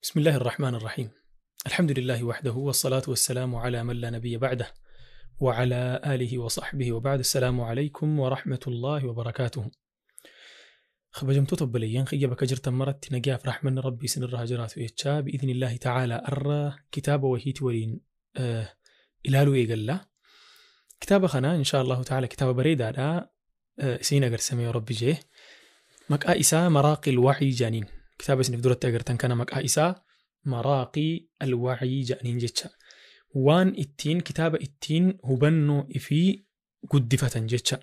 بسم الله الرحمن الرحيم. الحمد لله وحده، والصلاة والسلام على من لا نبي بعده وعلى آله وصحبه وبعد. السلام عليكم ورحمة الله وبركاته. Kabajamtoota obboleeyyan kiyya bakka jirtan maratti nagayaaf rahmanni rabbii isinirra haa jiraatu jechaa بإذن الله تعالى arra kitaaba wahiiti waliin ilaaluu eegalla. Kitaaba kana إن شاء الله تعالى kitaaba bareedaadha, isiin agarsiisame yoo rabbi jee. Maqaa isaa مراقي الوعي jaaniin. Kitaaba isiniif duratti agartan kana maqaa isaa مراقي الوعي jaaniin jecha. Waan ittiin kitaaba ittiin hubannoo ifii guddifatan jecha.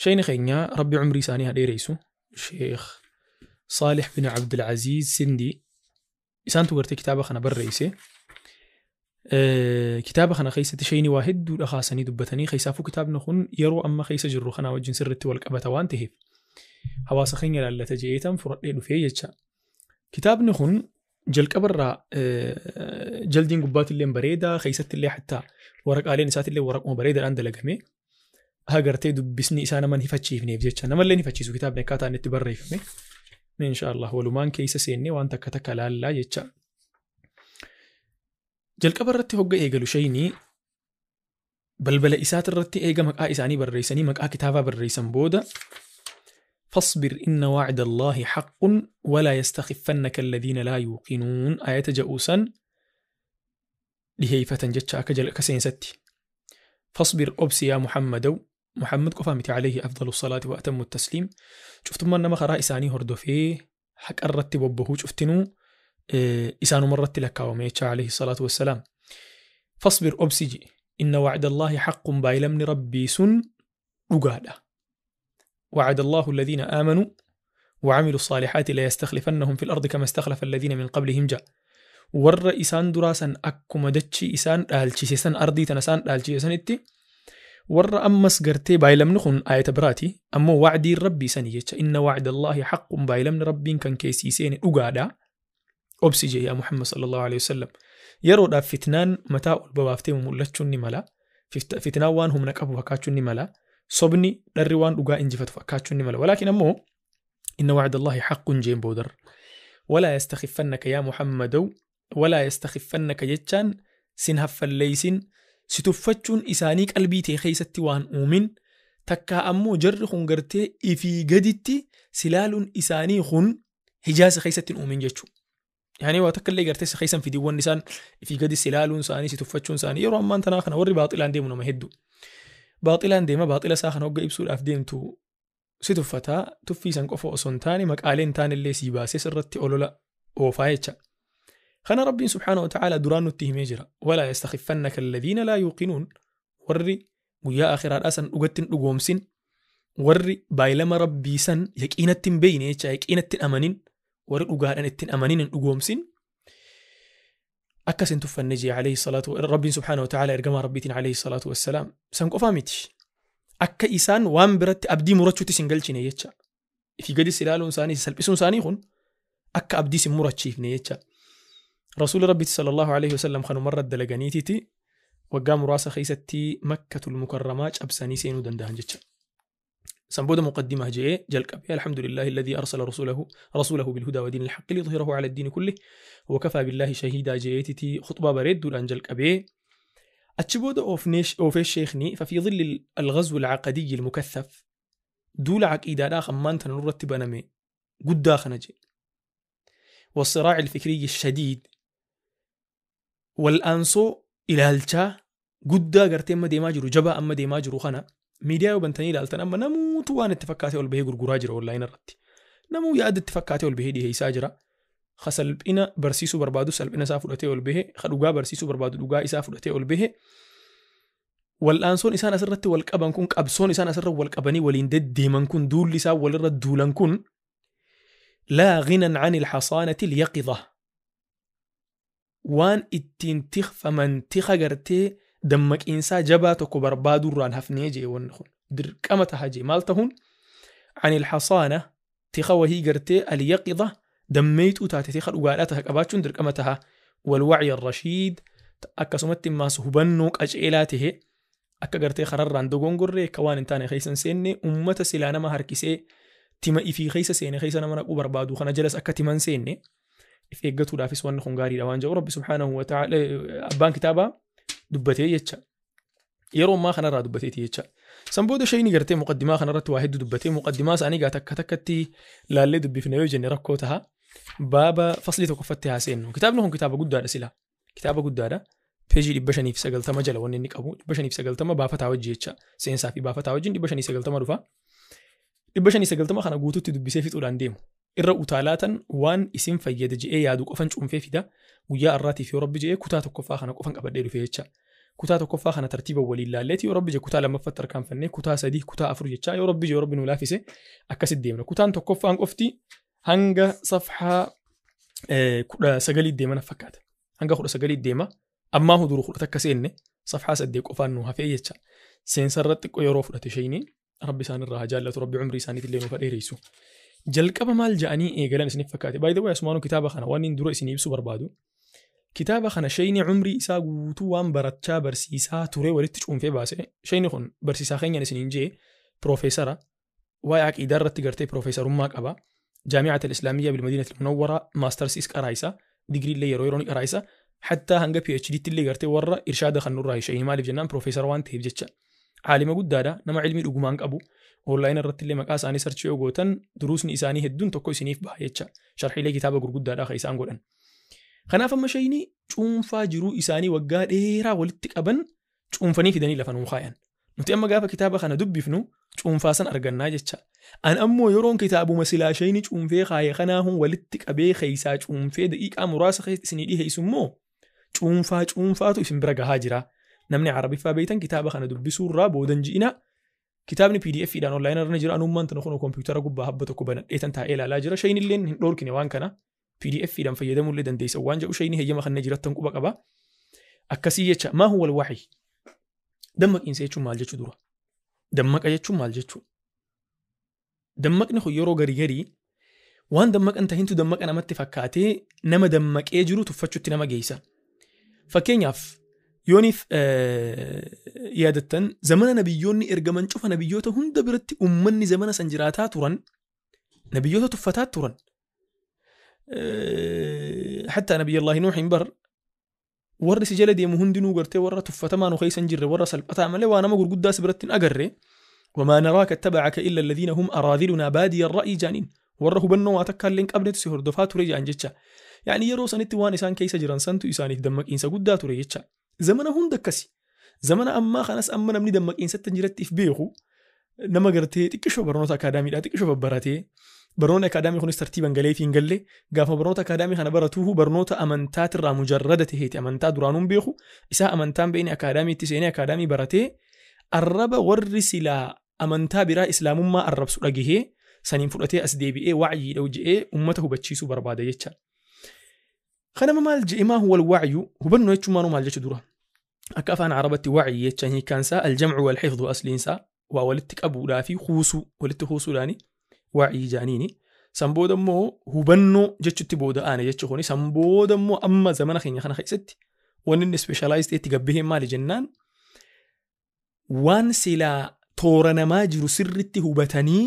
Sheeyni keenya rabbi umrii isaanii haa dheereysu, Sheekh Saalix bin Abdulaziz Sindii, isaantu gartee kitaaba kana barreesse. Kitaaba kana keessatti sheeyni waa hedduudha kaasanii dubbatanii, keessaafuu kitaabni kun yeroo amma keessa jirru kanaa wajjin sirriitti wal qabata waan ta'eef hawaasa keenya ilaallata jeetan fudhadhee dhufee jecha. Kitaabni kun jalqabarraa jaldiin gubbaatillee bareedaa, keessattillee hattaa waraqaaleen isaatillee waraquma bareedaadhaan dalagame. Haa gartee dubbisni isaa nama hin hifachiifneef jecha, namallee hin hifachiisu kitaabni akkaataa inni itti barreeffame. إن شاء الله walumaan keessa seennee waan takka takka laallaa jecha. Jalqaba irratti hogga eegalu sheeyni balbala isaatirratti eega maqaa isaanii barreessanii maqaa kitaabaa barreessan booda, فاصبر إن وعد الله حق ولا يستخفنك الذين لا يوقنون آية ja'uusan dhiheeyfatan jecha akka jalqa seensatti. فاصبر obsi يا محمد, محمد qofaa miti, عليه أفضل الصلاة وأتم التسليم, cuftummaan nama karaa isaanii hordofee haqa irratti bobbahuu cuftinuu isaanuma irratti lakkaawame jecha عليه الصلاة والسلام. فاصبر obsi je, إن وعد الله حق baay'ilamni rabbii sun dhugaadha. وعد الله الذين آمنوا وعملوا الصالحات ليستخلفنهم في الأرض كما استخلف الذين من قبلهم جاء. Warra isaan duraa san akkuma dachii isaan dhaalchise san, ardii tana isaan dhaalchise sanitti, warra ammas gartee baay'ilamni kun ayata biraati, ammoo wacdiin rabbii sani jecha. إن وعد الله حق baay'ilamni rabbiin kan keessiiseeni dhugaadha, obsi jee yaa Muhammad صلى الله عليه وسلم. Yeroodhaaf fitnaan mataa ol babaaftee mul'achuun ni mala, fitnaan waan humna qabu fakkaachuun ni mala, sobni dharri waan dhugaa injifatu fakkaachuun ni mala, ولكن ammoo إن وعد الله حق jeen boodar. ولا يستخفنك يا محمد, ولا يستخفنك jechaan sin haffalleeysin, si tuffachuun isaanii qalbii tee keessatti waan uumin takkaa, ammoo jarri kun gartee ifii gaditti si laaluun isaanii kun hijaasa keessatti hin uumin jechuu. Yani waa takka illee gartee si keessan fidiiwwan isaan ifii gadi si laaluun isaanii, si tuffachuun isaanii. Yeroo ammaan tanaa kana warri baaxilaan deemu nama hedduu. Baaxilaan deema, baaxila isaa kana hogga ibsuudhaaf deemtu si tuffataa, tuffii san qofa osoo hin taane maqaaleen taanillee sii baasee sirratti olola oofaa jecha. Kana rabbiin سبحانه وتعالى duraan nutti himee jira. ولا يستخفنك الذين لا يوقنون, warri guyyaa akhiraadhaa san dhugatti hin dhugoomsin, warri baay'ilama rabbii san yaqiinatti hin beeyne jecha, yaqiinatti hin amanin, warri dhugaadhaan ittiin amanin, hin dhugoomsin, akkas hin tuffanne jee عليه الصلاة rabbiin سبحانه وتعالى ergamaa rabbiitiin عليه الصلاة والسلام. San qofaa miti. Akka isaan waan biratti abdii murachuutti sin galchine jecha. Ifii gadis ilaaluun isaanii, salphisuun isaanii kun akka abdii sin murachiifne jecha. Rasuulli rabbiiti صلى الله عليه وسلم kanumarra dalaganiititi waggaa muraasa keessatti Makkatul Mukarramaa cabsanii seenuu danda'an jecha. San booda muqaddimaa je'ee jalqabee, الحمد لله الذي أرسل رسوله بالهدى ودين الحق ليظهره على الدين كله وكفى بالله شهيدا je'eetiti khutbaa bareedduudhaan jalqabee. Achi booda oofee sheekni, ففي ظل الغزو العقدي المكثف, duula caqiidaadhaa hammaan tana nurratti baname guddaa kana jedhe, والصراع الفكري الشديد, wal'aansoo ilaalchaa guddaa gartee amma deemaa jiru, jabaa amma deemaa jiru kana, miidiyaa yoo bantanii ilaaltan amma namuutu waan itti fakkaatee ol bahee gurguraa jira online irratti. Namuu yaada itti fakkaatee ol bahee dhiheessaa jira. Ka salphina barsiisuu barbaadu salphina isaa fudhatee ol bahee, ka dhugaa barsiisuu barbaadu dhugaa isaa fudhatee ol bahee. Wal'aansoon isaan asirratti wal qaban kun, qabsoon isaan asirra wal qabanii waliin deddeeman kun, duulli isaan walirra duulan kun, لا غنى عن الحصانة اليقظة, waan ittiin tikfaman tika gartee dammaqiinsaa jabaa tokko barbaaduurraan hafnee jee. Wanni kun dirqama taha jee. Maal tahuun? عن الحصانة tika wahii gartee اليقظة dammeeyxuu taate, tika dhugaadhaa taha qabaachuun dirqama taha, والوعي الرشيد, akkasumatti immaas hubannoo qaceelaa tahe, akka gartee kararraan dogongorree, akka waan hin taane keessa hin seenne, ummata silaa nama harkisee Tima ifii keessa seene keessa nama naquu barbaadu kana jalas akka timan seenne if eeggatuudhaafis wanni kun gaariidha waan jedhu Rabbi subhaanahu wa ta'ala abbaan kitaabaa dubbatee jecha. Yeroo ammaa kanarraa dubbateeti jecha. San booda shayni gartee muqaddimaa kanarratti waa hedduu dubbatee muqaddimaa isaanii gaa takka takkatti laallee dubbifne yoo jenne rakkoo taha. Baaba faslii tokkoffatti haa seennu. Kitaabni kun kitaaba guddaadha sila. Kitaaba guddaadha. Peejii 590 jala wanni inni qabu 590 baafataa wajji jecha. Seensaa fi baafataa wajjin 590 dhufa. 590 kana guututti dubbisee fixuudhaan deemu. Irra utaalaatan waan isin fayyada je'ee yaadu qofan cuunfee fida. Guyyaa har'aatiif yoo Rabbi je'ee kutaa tokkoffaa kana qofan qabadhee dhufe jecha. Kutaa tokkoffaa kana tartiiba waliin laalleeti yoo Rabbi je'e kutaa lammaffatti harkaanfannee kutaa 3 kutaa 4 jecha yoo Rabbi je'e Rabbi nu laafise akkasitti deemna. Kutaan tokkoffaan qofti hanga safhaa 19 deema na fakkaata. Hanga 19 deema. Ammaa huduru 10 seenne safhaa 8 qofaan nu hafee jecha. Seensarra xiqqoo yeroo fudhate shayni Rabbi isaan irraa haa jaallatu Rabbi umrii isaaniitti illee nuuf haa dheeressu. Jalqaba maal ja'anii eegalan isiniif fakkaate. By the way asumaanuu kitaaba kana waan inni dura isinii ibsuu barbaadu. Kitaaba kana shayni umrii isaa guutuu waan barachaa barsiisaa ture walitti cuunfee baase. Shayni kun barsiisaa keenyan isiniin jee piroofeesara waa'ee aqiidaa irratti gartee piroofeesarummaa qaba. Jaami'at al-Islaamiyyaa bil-Madiinati al-Munawwara maastersiis qaraayisa. Digirii illee yeroo yeroo ni qaraayisa. Hattaa hanga PhD tti illee gartee warra irshaada kan nurraa shayni maaliif jennaan piroofeesara waan ta'eef jecha. Caalima guddaadha nama ilmii dhugumaan qabu. Onlaayinii irratti illee maqaa isaanii sarchii yoo gootan duruusni isaanii hedduun tokko isiniif baha jecha. Sharxiilee kitaaba gurguddaadha kan isaan godhan. Kanaaf amma shayni cuunfaa jiruu isaanii waggaa dheeraa walitti qaban cuunfanii fidanii lafa nuu kaayan. Nuti amma gaafa kitaaba kana dubbifnu cuunfaa san argannaa jecha. An ammoo yeroon kitaabuma silaa shayni cuunfee kaaye kanaahun walitti qabee keessaa cuunfee daqiiqaa muraasa keessatti isinii dhiheessu immoo cuunfaa cuunfaatu isin bira gahaa jira. Namni Arabiffaa beektan kitaaba kana dubbisuurraa boodan ji'ina. Kitaabni PDF dhaan onlaayinii irra jira. Anummaan tana kun kompiitara gubbaa habba tokko banadheetan taa'ee ilaalaa jira. Shayni illee hin dhoorkine waan kana. PDF dhaan fayyadamuu illee dandeessa waan jedhu shayni heeyyama kanneen jirattan quba qaba. Akkasii jecha maa huwa al-wahyi? Dammaqiinsa jechuun maal jechuu dura? Dammaqa jechuun maal jechuu? Dammaqni kun yeroo garii garii waan dammaqan tahintu dammaqa namatti fakkaatee nama dammaqee jiru tuffachuutti nama geessa. Fakkeenyaaf yooniif yaadattan zamana nabiyyoonni ergaman cufa nabiyyoota hunda biratti ummanni zamana san jiraataa turan nabiyyoota tuffataa turan. Hatta nabiyyallahi Nuuhin bar warri si jala deemu hundinuu gartee warra tuffatamaa nu keessa hin jirre warra salphataa malee waa nama gurguddaa si biratti hin agarre. Wamaa naraaka ittabacaka illa alladhiina hum araadilunaa baadiya ra'yi jaaniin warra hubannoo waa takka illee hin qabnetu si hordofaa ture jaan jecha. Yaani yeroo sanitti waan isaan keessa jiran santu isaaniif dammaqiinsa guddaa ture jecha. Zamana hunda akkasi. Zamana ammaa kanas amma namni dammaqiinsatti hin jiratti if beeku nama gartee xiqqishoo barnoota akaadaamiidhaa xiqqishoo babbaratee barnoonni akaadaamii kunis tartiiban galee fi hin galle gaafa barnoota akaadaamii kana baratuuhu barnoota amantaatirraa mujarrada taheeti amantaa duraanuun beeku isaa amantaan beekni akaadaamiitti seenee akaadaamii baratee arraba warri silaa amantaa biraa islaamummaa arrabsu dhagahee saniin fudhatee as deebi'ee wacyiidha je'ee ummata hubachiisuu barbaada jecha. Kanama maal je'e maa huwa al-wacyu hubannoo jechuun maanuu maal jechu dura? Akka afaan Arabatti wacyi jechaan hiikkaansaa al-jamcu wal-xifdu asliinsaa waa walitti qabuudhaa fi kuusuu walitti kuusuudhaani wacyi jaaniini. San booda immoo hubannoo jechutti booda aane jechu kuni san booda immoo amma zamana keenya kana keessatti wanni inni ispeeshalaayizd itti gabbiheen maali jennaan waan silaa toora namaa jiru sirritti hubatanii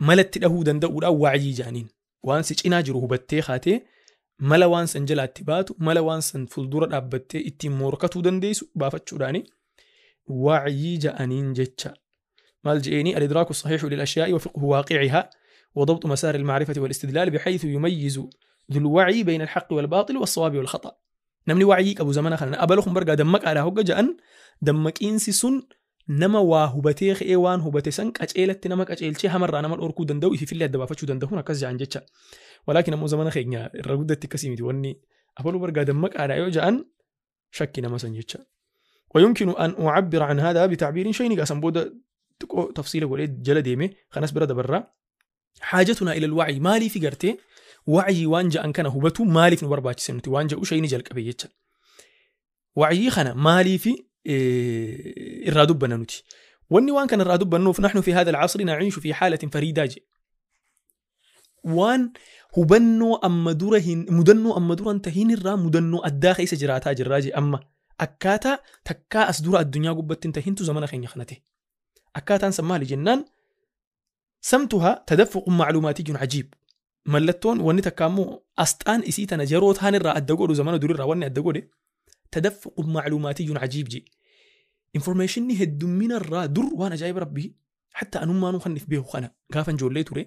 malatti dhahuu danda'uudhaan wacyii jaaniin. Waan si cinaa jiru hubattee kaatee mala waan san jalaatti baatu mala waan san fuuldura dhaabbattee ittiin morkatuu dandeessu baafachuudhaani wacyii ja'aniin jecha. Maal je'eenii al-idraaku sahiixu lil-ashyaa'i wa fiqhu waaqicihaa wa dabxu masaari al-macrifati wal-istidlaal bixaythu yumayyizu dhul wacyi bayna al-haqqi wal-baaxil was-sawaabi wal-khaxa. Namni wacyii qabu zamana kana abalu kun bargaa dammaqaadhaa hogga ja'an dammaqiinsi sun nama waa hubatee ka'ee waan hubate san qaceelatti nama qaceelchee hamarraa nama dhorkuu danda'u ififillee adda baafachuu danda'uun akkas ja'an jecha. Walaakin ammoo zamana keenya irra guddatti akkasii miti wanni abaluu bargaa dammaqaadha yoo ja'an shakki nama san jecha. ويمكن أن أعبر عن هذا بتعبير شيء قاسم بودا تفصيله قولي جل ديمي خناس برا برا حاجتنا إلى الوعي مالي في قرتي وعي وانجا أن كان هبتو مالي في نبرباش سنتي وانجا وشيء نجل كبيتش وعي خنا مالي في الرادب بنانوتي واني وان كان الرادب بنوف نحن في هذا العصر نعيش في حالة فريدة جي وان هبنو أما دورهن مدنو أما دورن تهين الرا مدنو الداخل سجراتا جراجي أما akkaataa takkaa as dura addunyaa gubbatti hin tahintu zamana keenya kana ta'e. Akkaataan san maali jennaan Samtuhaa tadaffuqun macluumaatiyyun cajiib. Mallattoon wanni takka ammoo asxaan isii tana yeroo taan irraa adda godhu zamana durirraa wanni adda godhe tadaffuqun macluumaatiyyun cajiib je. Informationni heddummina irraa dur waan ajaa'iba rabbii hatta anummaanuu kan if beeku kana gaafa ijoollee ture.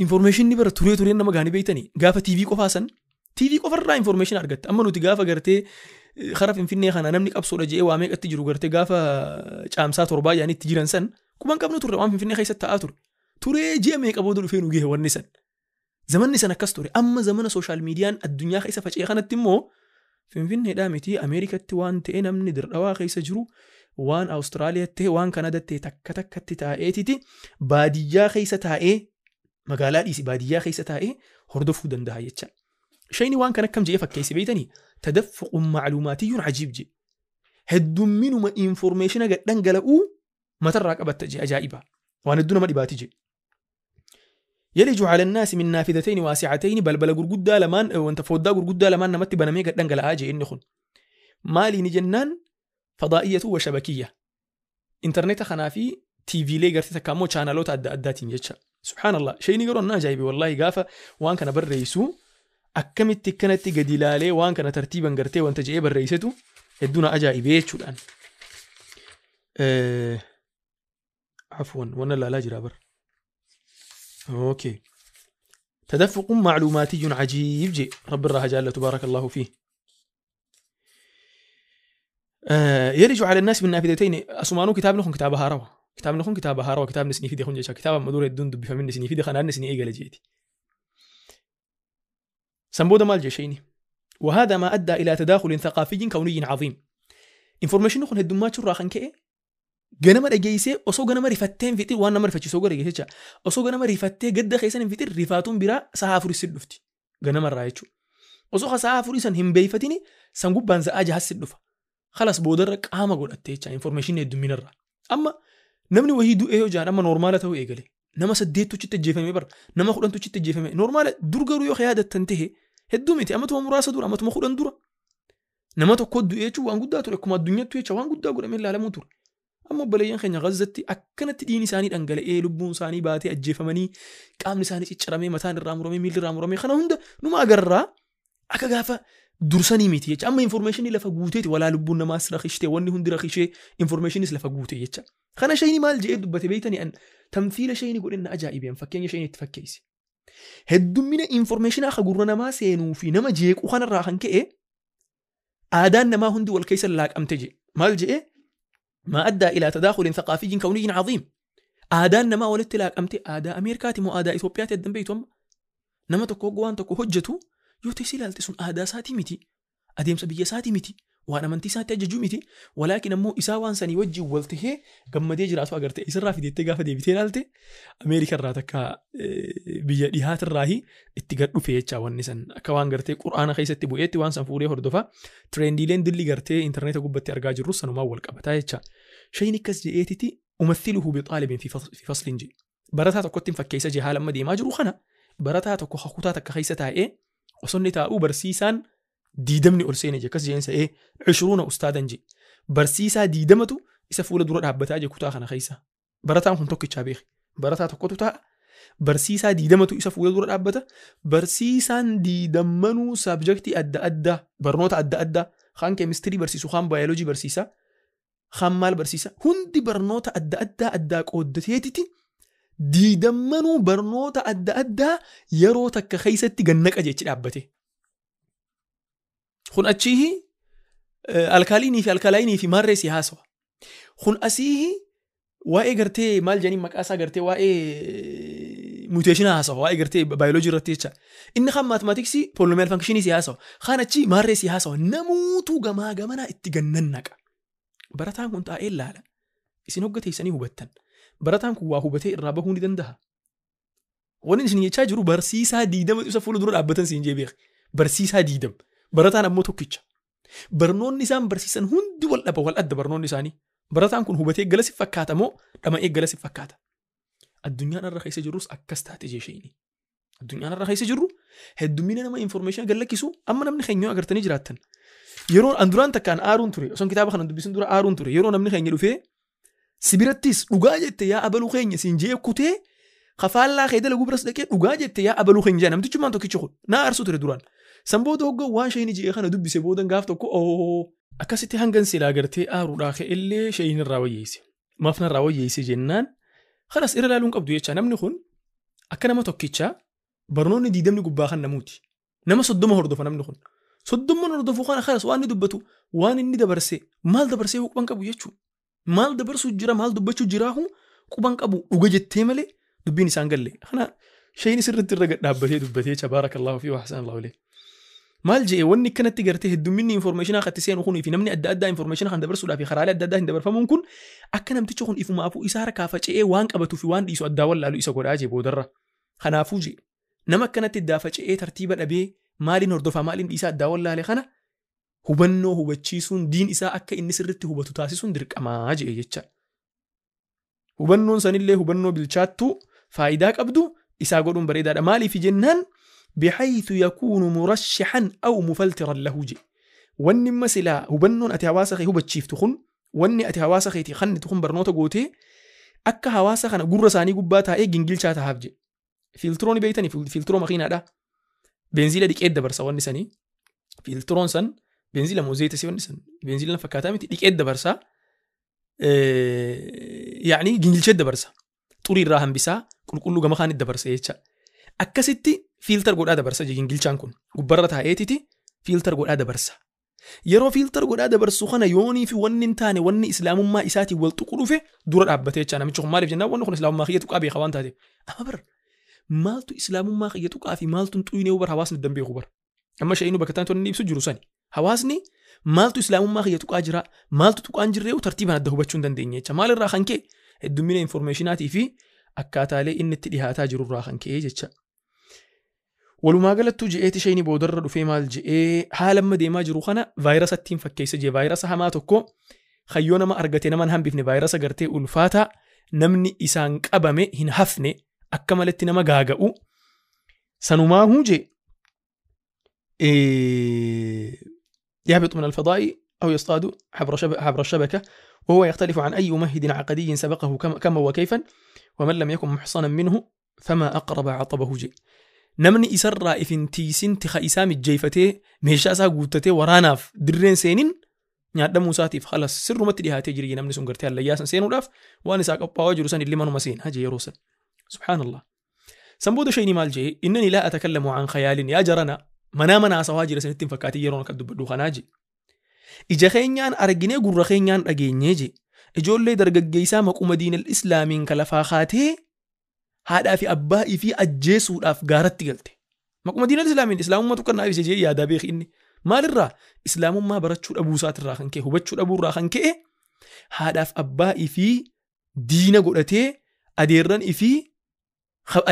Informationni bara turee tureen nama gaanii beeytanii gaafa TV qofaa san TV qofarraa information argatta. Amma nuti gaafa gartee kara Finfinnee kana namni qabsoodha je'ee waa meeqatti jiru gartee gaafa caamsaa 7 yaanii itti jiran san quban qabnu turre waan Finfinnee keessatti ta'aa ture. Turee ji'a meeqa booda dhufee nu gahe wanni san. Zamanni san akkas ture. Amma zamana sooshaal miidiyaan addunyaa keessa faca'e kanatti immoo Finfinneedhaa miti Ameerikatti waan ta'e namni dirdhawaa keessa jiru waan Awustiraaliyaatti ta'e waan Kanadaatti ta'e takka takkatti taa'eetiti baadiyyaa keessa taa'ee magaalaa dhiisi baadiyyaa keessa taa'ee hordofuu danda'a jecha. Shayni waan kan akkam je'ee fakkeessi beeytanii tadaffuqun macluumaatiyyun cajiib je. Heddumminuma informeeshina gad dhangala'uu matarraa qabatta je ajaa'iba. Waan hedduu nama dhibaati je. Yaliju cala annaasi min naafidatayni waasicatayni balbala gurguddaa lamaan wanta foddaa gurguddaa lamaan namatti banamee gad dhangala'aa je inni kun. Maaliini jennaan fadaa'iyyatu wa shabakiyya. Intarneeta kanaa fi TVlee gartee takka ammoo chaanaloota adda addaatiin jecha. Subhaanallah shayni garuu anna ajaa'ibe wallaahi gaafa waan kana barreessu akkamitti akkanatti gadi ilaalee waan kana tartiiban gartee wanta je'ee barreessetu hedduu na ajaa'ibee jechuudhaan. Afwan wanna ilaalaa jira bara. Okay. تدفق معلوماتي عجيب جي رب الرها جل تبارك الله فيه. يلج على الناس من نافذتين أسمانو كتاب نخون كتاب هاروا كتاب نخون كتاب هاروا كتاب نسني في دخون جيشا كتاب مدور الدون دب فمن نسني في دخان نسني إيجا جيتي. سنبودا مال جيشيني. وهذا ما أدى إلى تداخل ثقافي كوني عظيم. Information نخون هدومات شو راخن كي ganama dhageessee osoo ganama rifattee hin fixin waan nama rifachiisoo gara jecha osoo ganama rifattee gadda keessan hin fixin rifaatuun biraa sa'a afurii si dhufti ganamarraa jechuudha. Osoo sa'a afurii san hin beeyfatini san gubbaan sa'a jaha si dhufa. Khalas boodarra qaama godhatte jecha information heddumminarraa. Amma namni wahii du'ee yoo jaan amma normaala ta'uu eegale. Nama 8 chitti ajjeefame bara nama 10 chitti ajjeefame normaala dur garuu yoo yaadattan tahe hedduu miti ammatuma muraasa dura ammatuma 10 dura. Nama tokko du'ee jechuun waan guddaa ture akkuma addunyaatti jecha waan guddaa godhamee ilaalamuu ture. Amma obboleeyyan keenya Gazzatti akkanatti dhiigni isaanii dhangala'ee lubbuun isaanii baatee ajjeefamanii qaamni isaanii cicciramee mataan irraa muramee miilli irraa muramee kana hunda numa agarraa akka gaafa dursanii miti jecha. Amma informationii lafa guuteeti walaa lubbuun namaas rakishte wanni hundi rakishee informationis lafa guute jecha. Kana shayni maal je'ee dubbate beeytanii an tamthiila shayni godhinna ajaa'ibeen fakkeenya shayni itti fakkeessi. Heddummina informationaa akka gurra namaa seenuu fi nama jeequu kanarraa kan ka'e aadaan namaa hundi wal keessa laaqamte je. Maal je'ee? ما أدى إلى تداخل ثقافي كوني عظيم. آداء نما ولدت لاقمتي آداء أمريكاتي مو آداء إثيوبياتي أدن بيتهم نما تكو قوان تكو هجتو يوتي لالتسون آداء ساتي متي أديم سبية ساتي متي وأنا منتي ساتي أججو متي ولكن أمو إساوان سني وجي والته قم دي جراتو أغرتي إسرا في دي تقافة دي بيتين لالتي أمريكا راتكا بيجيهات الراهي اتقرأ في يتشا والنسان كوان غرتي قرآن خيستي بوئيتي وان سنفوري هردفا ترنديلين دلي غرتي إنترنت قبتي أرقاج الروس سنو ماول قبتا يتشا شيء نكس جئتي أمثله بطالب في فصل جي برتها تكوتين فكيسة جهالا مدي ما جرو خنا برتها تكو خطوتها تكخيستها إيه وصني تاو برسيسان ديدمني أرسيني جي كس جينسا إيه 20 أستاذا جي برسيسا ديدمتو إسا فولة دورة هبتا جي كوتا خنا خيسا برتها كنت توكي تشابيخ برتها تكوتو تا برسيسا ديدمتو إسا فولة دورة هبتا برسيسا ديدمنو سابجكتي أدى أدى برنوتا أدى أدى خان كيمستري برسيسو خان بيولوجي برسيسا خان مال برسيسا هندي برنوتا أدى أدى أدى قودتيتي ديدمنو برنوتا أدى أدى يرو تك خيستي جنك أجيتش أبتي خن أتشيه الكاليني في الكاليني في مرة سيهاسوا خن أسيه وائي قرتي مال جاني مكاسا قرتي وائي موتيشن هاسوا وائي قرتي بيولوجي رتيتشا إن خان ماثماتيكسي بولينوميال فانكشني سيهاسوا خان أتشي مرة سيهاسوا نموتو جما جمنا اتجننك برتان كنت أقل لا لا إسنوجتي سني هبتن برتان كوا هبتي الرابع هوني دندها وننشني يتشاجرو برسيسا ديدم يوسفولو درو أبتن سينجيبيخ برسيسا ديدم barataan ammoo tokkicha. Barnoonni isaan barsiisan hundi wal dhaba wal adda barnoonni isaanii. Barataan kun hubatee gala si fakkaata moo dhama'ee gala si fakkaata? Addunyaan irra keessa jirrus akkas taate jeesheeni. Addunyaan irra keessa jirru heddummina nama information gallakkisu amma namni keenya agartanii jiraattan. Yeroo an duraan takkaan aaruun ture osoo kitaaba kana dubbisin dura aaruun ture yeroo namni keenya dhufee Si birattis dhugaa jette yaa abaluu keenya siin jee kutee kafaallaa kee dalaguu biras dhaqee dhugaa jette yaa abaluu keenya jaa namtichummaan tokkichi kun naa arsuu ture duraan. San booda hogga waan shayni ji'ee kana dubbise boodan gaaf tokko oo akkasitti hangan silaa gartee aaruudhaa ka'e illee shayni irraa wayyeesse. Maaf narraa wayyeesse jennaan kanas irra ilaaluun qabdu jecha namni kun akka nama tokkichaa barnoonni 20 gubbaa kan namuuti. Nama 30 hordofa namni kun. 30 hordofuu kana kanas waan inni dubbatu waan inni dabarse maal dabarsee quban qabu jechuudha. Maal dabarsuu jira maal dubbachuu jiraahu quban qabu dhuga jettee malee dubbiin isaan galle. Kana shayni sirriitti irra gad dhaabbatee dubbatee jecha baarakallahu fi wa ahsanallahu ilayhi. Maal je'e wanni kanatti gartee heddumminni informationaa katti seenu kunii fi namni adda addaa informationaa kan dabarsuudhaa fi karaalee adda addaa hin dabarfamuun kun akka namtichi kun ifumaafuu isaa harkaa faca'ee waan qabatuu fi waan dhiisu addaa wallaalu isa godhaa jee boodarra. Kanaafuu jee nama akkanatti addaa faca'ee tartiiba dhabee maaliin hordofaa maaliin dhiisaa addaa wallaale kana hubannoo hubachiisuun diin isaa akka inni sirriitti hubatu taasisuun dirqamaa jee jecha. Hubannoon sanillee hubannoo bilchaattuu faayidaa qabdu isaa godhuun bareedaadha. Maaliif jennaan بحيث يكون مرشحا أو مفلترا له جي. واني مسلا هبنون أتي هواسخي هو بتشيف تخن واني أتي هواسخي تخن تخن برنوتا قوتي أكا هواسخ أنا قرة ساني قباتها إيه جنجل شاتها هابجي فلتروني بيتني فلترو مخينة ده بنزيلة ديك إدى برسا واني ساني فلترون سن بنزيلة موزيتة سي واني سن بنزيلة فكاتا متي ديك إدى برسا يعني جنجل شد برسا طوري الراهم بسا كل كله جمخان إدى برسا يتشا akkasitti filter godhaa dabarsa gingilchaan kun gubbarra taa'eetiti filter godhaa dabarsa. Yeroo filter godhaa dabarsu kana yoonii fi wanni hin taane wanni islaamummaa isaatiin wal tuqu dhufe dura dhaabbatee jecha namichi kun maaliif jennaan wanni kun islaamummaa kiyya tuqaa beeka waan taateef. Amma bar maaltu islaamummaa kiyya tuqaa fi maaltu hin xuyinee bar hawaasni addan beeku bar. Amma shayinu bakka taantu inni ibsu jiru sani. Hawaasni maaltu islaamummaa kiyya tuqaa jira maaltu tuqaan jirree tartiibaan adda hubachuu hin dandeenye jecha maalirraa kan ka'e heddummina informationaatii fi akkaataalee inni itti dhihaataa jirurraa kan ka'e jecha. Walumaa galattuu je'eeti shayni boodarra dhufee maal je'ee haala amma deemaa jiru kana vaayirasattiin fakkeessa jee vaayirasa hamaa tokko kayyoo nama argate nama hin hambifne vaayirasa gartee ulfaataa namni isaan qabame hin hafne akka malatti nama gaaga'u sanumaahuu jee يهبط من الفضاء أو يصطاد عبر الشبكة وهو يختلف عن أي ممهد عقدي سبقه كما وكيفا ومن لم يكن محصنا منه فما أقرب عطبه جي. Namni isarraa ifin tiisin tika isaa mijjeeffatee meeshaa isaa guuttatee waraanaaf dirreen seenin nyaadhamuu isaatiif halas sirrumatti dhihaatee jira namni sun gartee hallayyaa san seenuudhaaf waan isaa qophaa'aa jiru san illee manuma seena jee yeroo san. Subhaanallah. San booda shayni maal jee innani laa atakallamu an khayaalin yaa jarana manaa mana haasawaa jira sanitti hin fakkaatin yeroon akka dubbadhu kanaa jee. Ija keenyaan arginee gurra keenyaan dhageenyee jee. Ijoollee dargaggeessaa maquma diinal islaamiin kalafaa kaatee haadhaa fi abbaa ifii ajjeesuudhaaf gaaratti galte. Maquma diinal islaamiin islaamummaa tuqannaa ibsee jee yaadaa beeki inni. Maalirraa islaamummaa barachuu dhabuu isaatirraa kan ka'e hubachuu dhabuurraa kan ka'e haadhaaf abbaa ifii diina godhatee adeerran ifii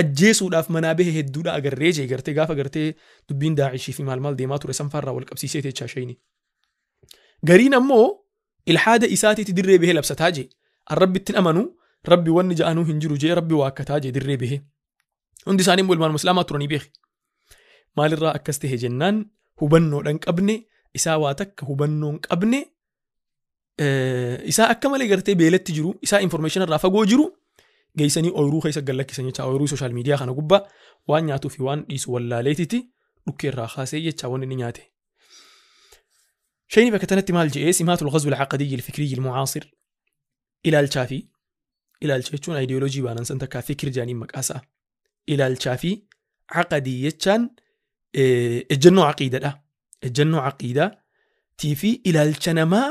ajjeesuudhaaf manaa bahe hedduudha agarree jee gartee gaafa gartee dubbiin daa'ishii fi maal maal deemaa ture sanfaarraa wal qabsiisee jechaa shayni. Gariin ammoo ilhaada isaatiitti dirree bahee labsataa jee arrabbittiin amanuu rabbi wanni ja'anuu hin jiru jee rabbi waakkataa jee dirree bahee. Hundi isaanii immoo ilmaan musliimaa turanii beeki. Maalirraa akkas ta'e jennaan hubannoodhaan qabne isaa waa takka hubannoon qabne isaa akka malee gartee beelatti jiru isaa information irraa fagoo jiru geessanii ooyiruu keessa gallakkisan jecha ooyiruu social media kana gubbaa waan nyaatuu fi waan dhiisu wallaaleetiti dhukkee irraa kaasee jecha wanni inni nyaate. Shayni bakka tanatti maal je'ee simaatul ghazwil aqadiyyi al-fikriyyi al-mu'aasir ilaalchaa fi ilaalcha jechuun ayidiyooloojii baanan san takkaa fikir jaaniin maqaasaa. Ilaalchaa fi aqadii jechaan ejjennoo aqiidadha. Ejjennoo aqiidaa tii fi ilaalcha namaa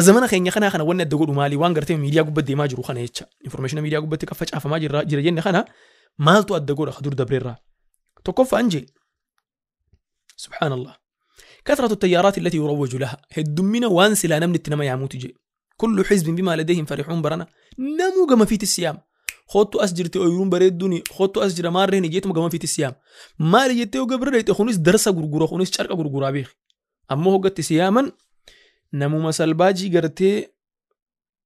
zamana keenya kanaa kana wanni adda godhu maali waan gartee miidiyaa gubbatti deemaa jiru kana jecha. Information miidiyaa gubbatti kan facaafamaa jira jenne kana maaltu adda godha dur dabreerraa. Tokkoffaan jee subhaanallah. كثرة التيارات التي يروج لها هدمنا وان سلا نمنت نما ياموت جي. كل حزب بما لديهم فرحون برنا نمو قما في السيام خطو أسجرتي أيرون بريدوني خطو أسجر مارين جيتم قما في السيام مالي جيتي وقبر خونيس درسا غرغورا خونيس شرقا غرغورا بيخ أمو هو قد سياما نمو مسالباجي قرتي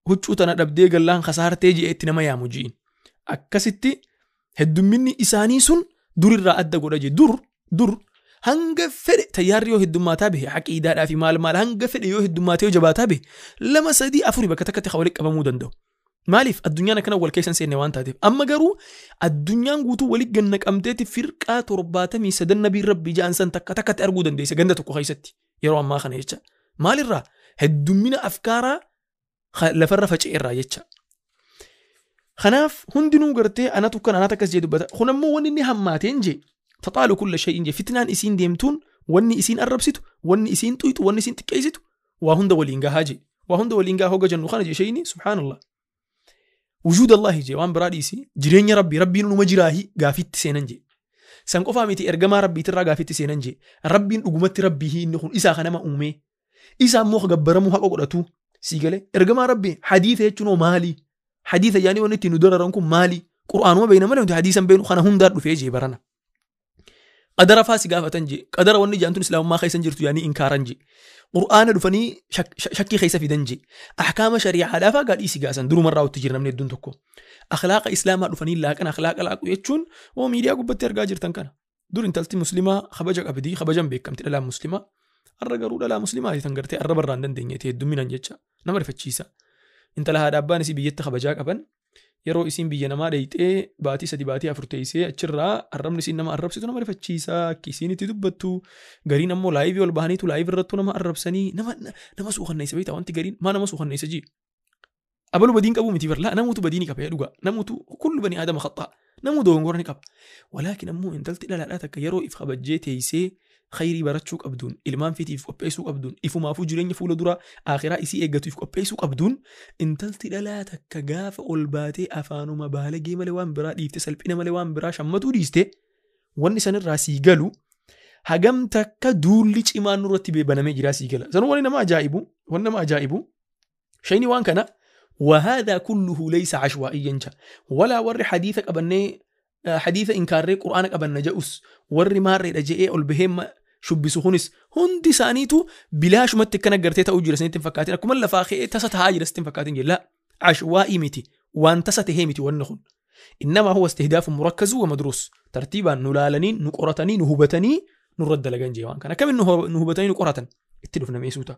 هجو تنا دبدي قلان خسارتي جيتي نما يامو جين أكستي هدو مني إساني سن دور الرأد قرأ جي در در Hanga fedhe tayyaarri yoo heddummaataa bahe aqiidaadhaa fi maal maal hanga fedhe yoo heddummaatee yoo jabaataa bahe 2, 3, 4 bakka takkatti walitti qabamuu danda'u. Maaliif addunyaan akkana wal keessa hin seenne waan taateef. Amma garuu addunyaan guutuu walitti gannaqamteeti firqaa 73 nabiin rabbii ja'an san takka takkatti arguu dandeesse ganda tokko keessatti yeroo ammaa kana jecha. Maalirraa heddummina afkaaraa lafarra faca'eerraa jecha. Kanaaf hundinuu gartee anatu kan anatu akkas jee dubbata. Kun ammoo wanni inni hammaateen jee taxaalu kulla shay'in jee fitnaan isiin deemtuun wanni isiin arrabsitu wanni isiin xuyxu wanni isiin xiqqeessitu waa hunda waliin gahaa jee. Waa hunda waliin gahaa hogga jennu kana jee shayini subhaanallah. Wujuud Allahi jee waan biraa dhiisi jireenya rabbii rabbiin numa jiraahi gaafitti seenan jee. San qofaa miti ergamaa rabbiitirraa gaafitti seenan jee. Rabbiin dhugumatti rabbii inni kun isaa kanama uumee isaa immoo gabbaramuu haqa godhatu sii galee ergamaa rabbii hadiisa jechuun hoo maali? Hadiisa yaani wanni ittiin nu dararan kun maali? Qur'aanuma beekna malee nuti hadiisa hin beeknu kana hundaa dhufee jee barana. Qadara faa si gaafatan jee qadara wanni jaantun islaamummaa keessa hin jirtu yaanii inkaaran jee. Qur'aana dhufanii shakkii keessa fidan jee. Ahkaama shari'aadhaa faa gaadhii si gaasan durumarraa itti jira namni hedduun tokko. Akhlaaqa islaamaa dhufanii laaqan akhlaaqa laaqu jechuun oo miidiyaa gubbatti argaa jirtan kana. Dur intalti muslimaa kabaja qabdii kabajan beekamti dhalaan muslimaa. Har'a garuu dhalaa muslimaa tan gartee arraba irraa hin dandeenye ta'e heddumminaan jecha nama rifachiisa. Intala haadha abbaan isii biyyatti kabajaa qaban yeroo isiin biyya namaa dheeyxee baatii 3 baatii 4 teessee achirraa arrabni isiin nama arrabsitu nama rifachiisa. Akki isiin itti dubbattu gariin ammoo laayivii ol bahaniitu laayivii irrattuu nama arrabsanii nama suukanneessa beektaa wanti gariin maa nama suukanneessa jee. Abalu badiin qabuu miti barlaa namuutu badii ni qaba yaa dhugaa namuutu kullu bani aadama khaxaa namuu dogongora ni qaba. Walaakin ammoo intalti dhalaadhaa takka yeroo if kabajjee teessee khayrii barachuu qabduun ilmaan fitiif qopheessuu qabduun ifumaafuu jireenya fuula dura akhiraa isii eeggatuuf qopheessuu qabduun intalti dhalaa takka gaafa ol baatee afaanuma baalagee malee waan biraa dhiifte salphina malee waan biraa shammatuu dhiiste wanni sanirraa sii galu hagam takka duulli cimaan nurratti banamee jiraa sii gala. Sanuu wanni nama ajaa'ibu wanni nama ajaa'ibu shayni waan kana وهذا كله ليس عشوائيا ولا ور حديثك أبني حديث إنكاري قرآنك أبن جاوس ور ماري رجئ البهم شبسو خنس هندي سانيتو بلاش ما تكنا قرتيتا أوجر سنتين فكاتين أكم الله فاخي تست هاجر سنتين فكاتين لا عشوائي متي وان تست هيمتي والنخن إنما هو استهداف مركز ومدروس ترتيبا نلالنين نقرتني نهبتني نرد لجنجي وان كان كم نهبتني نقرة اتلفنا ميسوتا.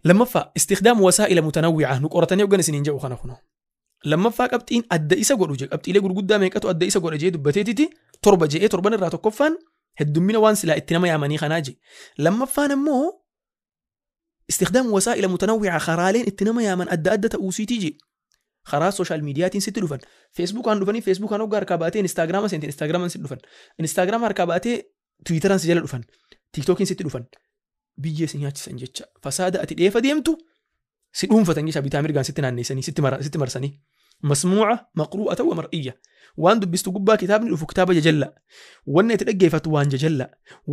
لما فا استخدام وسائل متنوعة نقرتني وجن سنين جو خنا خنا لما فا قبتين أدى إسا قول وجه قبتي لي قول قدام هيك أدى إسا قول جي دبتيتي تربة جي تربة نرى تكفن هدمنا وانس لا اتنما يا ماني خناجي. لما فا نمو استخدام وسائل متنوعة خرالين اتنما يا من أدى أدى تأوسي تيجي خراس سوشيال ميديا تين ست دفن فيسبوك عن دفني فيسبوك عن وقار كاباتي انستغرام سنتين انستغرام ست دفن انستغرام هركاباتي تويتر سجل دفن تيك توك ست دفن biyya isin nyaachisan jecha fasaada ati dheefa deemtu si dhuunfatan jecha bitaa mirgaan sitti naanneessanii sitti marsanii masmuuca maqruu'ata wa mar'iyya waan dubbistu gubbaa kitaabni dhufu kitaaba jajalla wanni ati dhaggeeffattu waan jajalla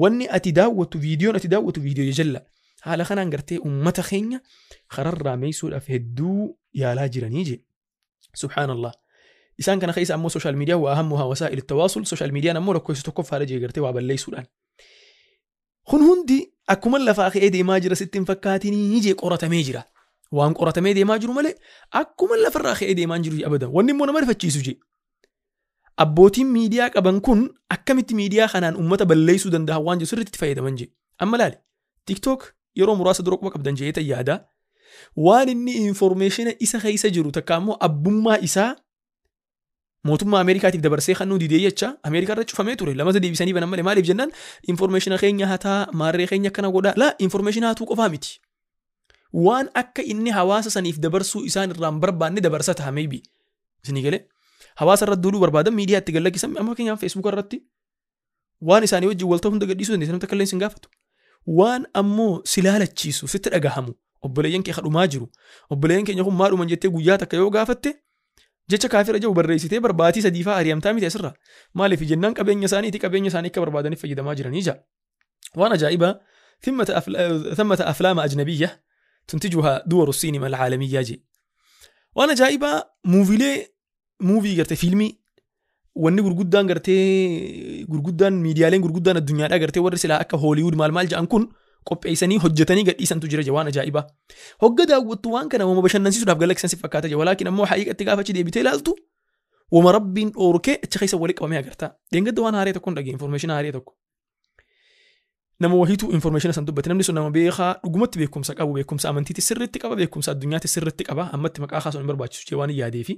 wanni ati daawwattu viidiyoon ati daawwattu viidiyoo jajalla haala kanaan gartee ummata keenya kararraa meeysuudhaaf hedduu yaalaa jiranii je subhaanallah. Isaan kana keessa ammoo sooshaal miidiyaa waa ahammuhaa wasaa'il tawaasul sooshaal miidiyaan ammoo lakkoofsa tokkoffaadha jee gartee waa balleessuudhaan. Kun hundi akkuma lafaa ka'ee deemaa jira sitti hin fakkaatinii jee qoratamee jira. Waan qoratamee deemaa jiru malee akkuma lafarraa ka'ee deemaa jiru abadan. Wanni immoo nama rifachiisu jee. Abbootiin miidiyaa qaban kun akkamitti miidiyaa kanaan uummata balleessuu danda'an waan jiru sirriitti itti fayyadaman jee. Amma laali TikTok yeroo muraasa dura quba qabdan jee yaada. Waan inni informeeshina isa keessa jiru takka ammoo abbummaa isaa mootummaa Ameerikaatiif dabarsee kennuu didee jecha Ameerikaa irra cufamee ture lamata deebisanii banan malee maaliif jennaan informeeshina keenya hataa maarree keenya akkana godhaa laa informeeshina hatuu qofaa miti. Waan akka inni hawaasa saniif dabarsuu isaan irraa hin barbaanne dabarsa ta'a maybe. Isinii galee hawaasa irratti duuluu barbaadan miidiyaa itti gallakkisan amma fakkeenyaaf feesbuuka irratti waan isaanii wajjin wal ta'uu hunda gadhiisuu dandeessan namni takka illee sin gaafatu. Waan ammoo si laalachiisu sitti dhagahamu obboleeyyan kee kadhumaa jiru obboleeyyan keenya kun maadhuman jettee guyyaa takka yoo gaafatte jecha kaafira jedhu barreessitee barbaatii sadii fa'aa ari'amtaa miti asirra maaliif jennaan qabeenya isaaniiti qabeenya isaanii akka barbaadaniif fayyadamaa jiranii jaa. Waan ajaa'ibaa ثمة أفلام أجنبية تنتجها دول السينما العالمية جي. waan ajaa'ibaa muuviilee muuvii gartee fiilmii wanni gurguddaan gartee gurguddaan miidiyaaleen gurguddaan addunyaadhaa gartee warri silaa akka Hooliwud maal maal jedhan kun qopheessanii hojjetanii gadhiisantu jira waan ajaa'ibaa. Hogga daawwattu waan kana wama bashannansiisuudhaaf galakkisan si fakkaata jee walaakin ammoo haqiiqatti gaafa achi deebitee ilaaltu wama rabbiin dhoorkee achi keessa walitti qabamee agartaa. Dheengadda waan haaree tokkoon dhagee informeeshinii haaree tokko. Nama wahiitu information san dubbate. Namni sun nama beekaa dhugumatti beekumsa qabu, beekumsa amantiitti sirriitti qaba, beekumsa addunyaatti sirriitti qaba. Ammatti maqaa kaasuun hin barbaachisu jee waan yaadeefi.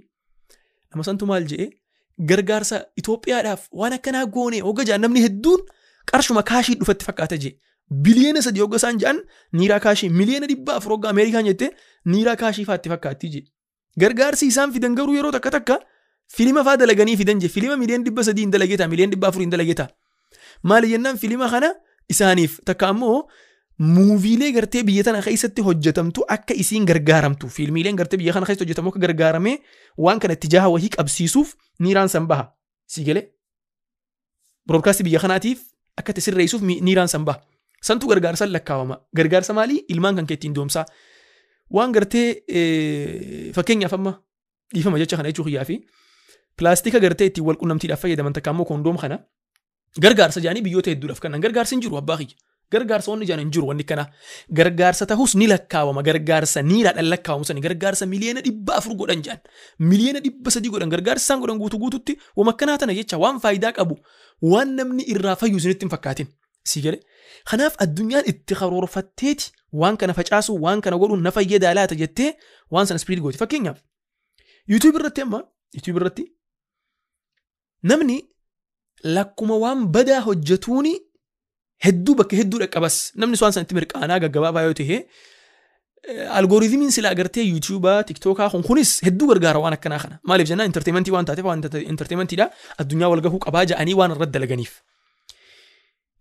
Nama santu maal je'e, gargaarsa Itoophiyaadhaaf waan akkanaa goone hogga ja'an namni hedduun qarshuma kaashii dhufatti fakkaata jee. Biliyoona 3 hogga isaan ja'an niiraa kaashii, miliyoona 400 hogga Ameerikaan jette niiraa kaashii faatti fakkaatti jee. Gargaarsi isaan fidan garuu yeroo takka takka filima faa dalaganii fidan jee. Filima miliyoona 300 hin dalageeta, miliyoona 400 hin dalageeta. Maali jennaan filima kana isaaniif takka ammoo muuviilee gartee biyya tana keessatti hojjetamtu akka isiin gargaaramtu, fiilmiileen gartee biyya kana keessatti hojjetamu akka gargaaramee waan kana itti jaha wahii qabsiisuuf niiraan san baha. Si galee broadcast biyya kanaatiif akka itti sirreessuuf niiraan san baha. Santu gargaarsan lakkaawama. Gargaarsa maalii? Ilmaan kan kee ittiin doomsaa. Waan gartee fakkeenyaaf amma dhiifama jecha kana jechuu kiyyaa fi pilaastika gartee ittiin wal qunnamtiidhaaf fayyadaman takka ammoo kondoom kana gargaarsa jaanii biyyoota hedduudhaaf kennan. Gargaarsi hin jiru, abbaa kiyya. Gargaarsa wanni jaan hin jiru wanni kana. Gargaarsa tahus ni lakkaawama. Gargaarsa niiraadhaan lakkaawamu sani. Gargaarsa miliyoona 400 godhan jaan. Miliyoona 300 godhan. Gargaarsa isaan godhan guutuu guututti wama akkanaa tana jecha, waan faayidaa qabu, waan namni irraa fayyu isinitti hin fakkaatin. Si galee? Kanaaf addunyaan itti karoorfatteeti waan kana facaasu, waan kana godhuun na fayyadaa laata jettee waan sana spread gooti. Fakkeenyaaf YouTube irratti, amma YouTube irratti namni lakkuma waan badaa hojjetuuni hedduu bakka hedduu dhaqqabas. Namni waan san itti mirqaanaa gaggabaabaa yoo ta'e, algorithmiin sila agartee yuutuubaa, tiktookaa kun kunis hedduu gargaara waan akkanaa kana. Maaliif jennaan entertainmentii waan taateef, waan entertainmentiidha, addunyaa wal gahuu qabaa ja'anii waan irratti dalaganiif.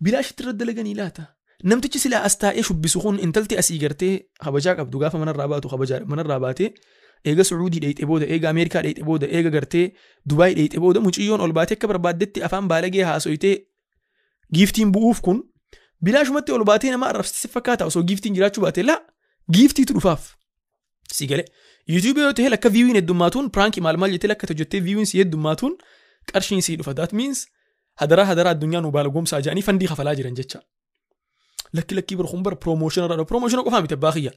Bilaashitti irratti dalaganii laata? Namtichi silaa as taa'ee shubbisu kun, intalti asii gartee kabajaa qabdu gaafa manarraa baatu, kabajaa manarraa baatee eega Sucuudii dheeyxe booda, eega Ameerikaa dheeyxe booda, eega gartee Dubaay dheeyxe booda, muciyyoon ol baatee akka barbaaddetti afaan baalagee haasoytee giftiin bu'uuf kun bilaashumatti ol baatee nama arrabsiti fakkaata osoo giftiin jiraachuu baate? Laa, giftiitu dhufaaf. Si galee? YouTube yoo ta'e, lakka viewiin heddummaatuun, prankii maal maal jettee lakka hojjettee viewiin si heddummaatuun qarshiin sii dhufa. That means hadaraa hadaraa addunyaa nu baala goomsaa jedhanii fundii kafalaa jiran jecha. Lakki lakkii bar kun bar promotion irraa, promotion qofaa miti, abbaa kiyya.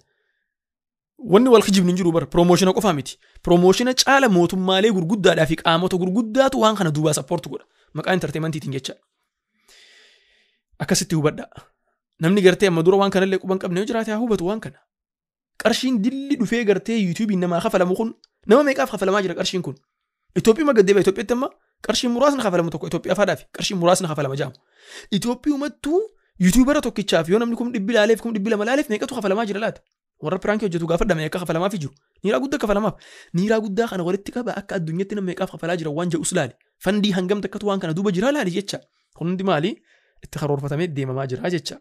Wanni wal kijibni hin jiru bar promotion qofaa miti. Promotion caala mootummaalee gurguddaadhaa fi qaamota gurguddaatu waan kana duubaa support godha. Maqaa entertainmentiitiin jecha. Akkasitti hubadha. Namni gartee amma dura waan kanallee quban qabne yoo jiraate haa hubatu waan kana. Qarshiin dilli dhufee gartee yuutuubiin namaa kafalamu kun nama meeqaaf kafalamaa jira qarshiin kun? Itoophiyaa gaddeeba. Itoophiyaatti amma qarshiin muraasni kafalamu tokko Itoophiyaa faadhaaf qarshiin muraasni kafalama jedhamu. Itoophiyamattuu YouTubera tokkichaaf yoo namni 100,000 laaleef, 200,000 laaleef meeqatu kafalamaa jira laata? Warra prankii hojjetu gaafadha, meeqa kafalamaaf jiru? Niiraa guddaa kafalamaaf. Niiraa guddaa kana walitti qaba, akka addunyaatti nama meeqaaf kafalaa jira waan jedhus laali. Fundii hangam takkatu waan kana duuba jira laali jecha. Kun hundi maali? Itti karoorfatamee deemamaa jira jecha.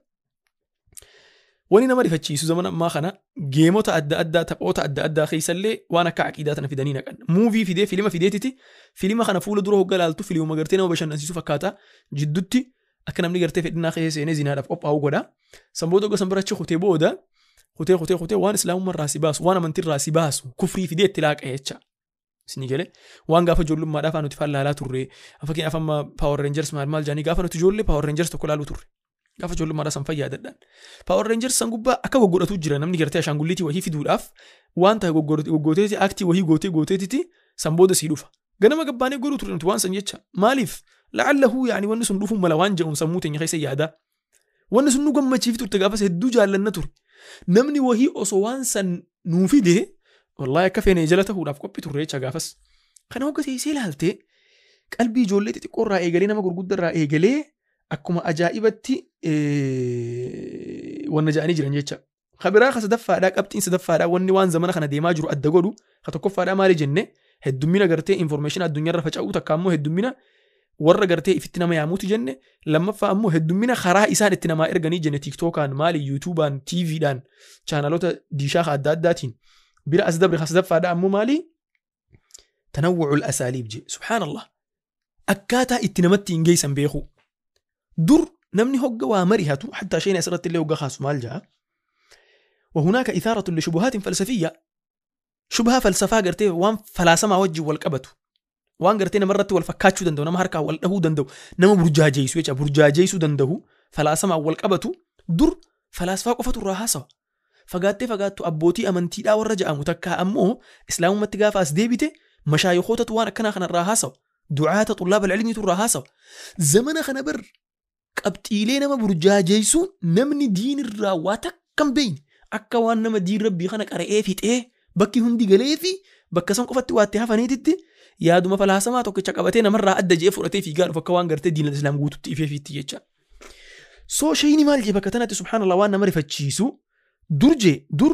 Wani nama rifachiisu zaman ammaa kana gameota adda addaa, taphoota adda addaa keessallee waan akka aqiidaa tana fidanii naqan. Movie fidee, filima fideetiti, filima kana fuula dura hogga laaltu filimuma gartee nama bashannansiisu fakkaata. Jidduutti akka namni gartee fedhinnaa keessa seenee zinaadhaaf qophaa'u godha. San booda gosa bira achi kutee, booda kutee kutee kutee waan islaamummaa irraa si baasu, waan amantii irraa si baasu, kufrii fidee itti laaqa jecha. Isinii galee? Waan gaafa ijoollummaadhaaf nuti faan laalaa turre, fakkeenyaaf amma Power Rangers maal maal jedhanii, gaafa nuti ijoollee Power Rangers tokko laaluu turre. Gaafa ijoollummaadhaa san fayyaadadhaan. Power Rangers san gubbaa akka goggodhatu jira, namni gartee ashaangulliitii wahii fiduudhaaf waan ta'e goggooteeti, actii wahii gootee gooteetiti san booda sii dhufa. Ganama gabbaanee godhuu ture nuti waan san jecha. Maaliif? La'allahu yaani wanni sun dhufuu mala waan jedhuun sammuu teenya keessa yaadaa. Wanni sun nu gammachiif turte, gaafas hedduu jaallanna ture. Namni wahii osoo waan san nuu fide, wallaahi akka feene jala ta'uudhaaf qophii turre jecha gaafas. Kana hogga teessee ilaaltee qalbii ijoollee xixiqqoo irraa eegalee nama gurguddaa irraa eegalee akkuma ajaa'ibatti wanna ja'anii jiran jecha. Kabiraa ka sadaffaadhaa, qabxiin sadaffaadhaa, wanni waan zamana kana deemaa jiru adda godhu, ka tokkoffaadhaa maali jenne? Heddummina gartee information addunyaarra faca'uu, takka ammoo heddummina warra gartee ifitti nama yaamuuti jenne. Lammaffaa ammoo heddummina karaa isaan itti namaa erganii jenne, tiiktookaan maali, yuutuubaan, tiiviidhaan, chaanaloota diishaa adda addaatiin. Bira as dabre, ka sadaffaadhaa ammoo maali? تنوع الأساليب je. Subhaanallah, akkaataa itti namatti hin geessan beeku. Dur namni hogga waa marihatu, حتى shayni asirratti illee hogga kaasu maal jaa? وهناك إثارة لشبهات فلسفية، شبهة فلسفة gartee waan falaasamaa wajjin wal qabatu, waan gartee namarratti wal fakkaachuu danda'u, nama harkaa wal dhahuu danda'u, nama burjaajeessuu jecha, burjaajeessuu danda'u, falaasamaa wal qabatu. Dur falaasfaa qofatu irraa haasawa. Fagaattee fagaattu abbootii amantiidhaa warra ja'amu, takka ammoo islaamumatti gaafa as deebite mashaayikootatu waan akkanaa kanarraa haasawa, ducaata طلاب العلم irraa haasawa. Zamana kana bar Qabxiilee nama burjaajeessuun namni diin irraa waa takka hin beekne akka waan nama diin rabbii kana qara'ee fixee bakki hundi galee fi bakka san qofatti waa itti hafaniititti yaaduma falaasamaa tokkicha qabatee namarraa adda je'ee fudhatee fiigaa dhufu akka waan gartee diin islaam guututti ifee fiitti jecha. Soo shayni maal jee bakka tanatti subhaanallah waan nama rifachiisu dur jee dur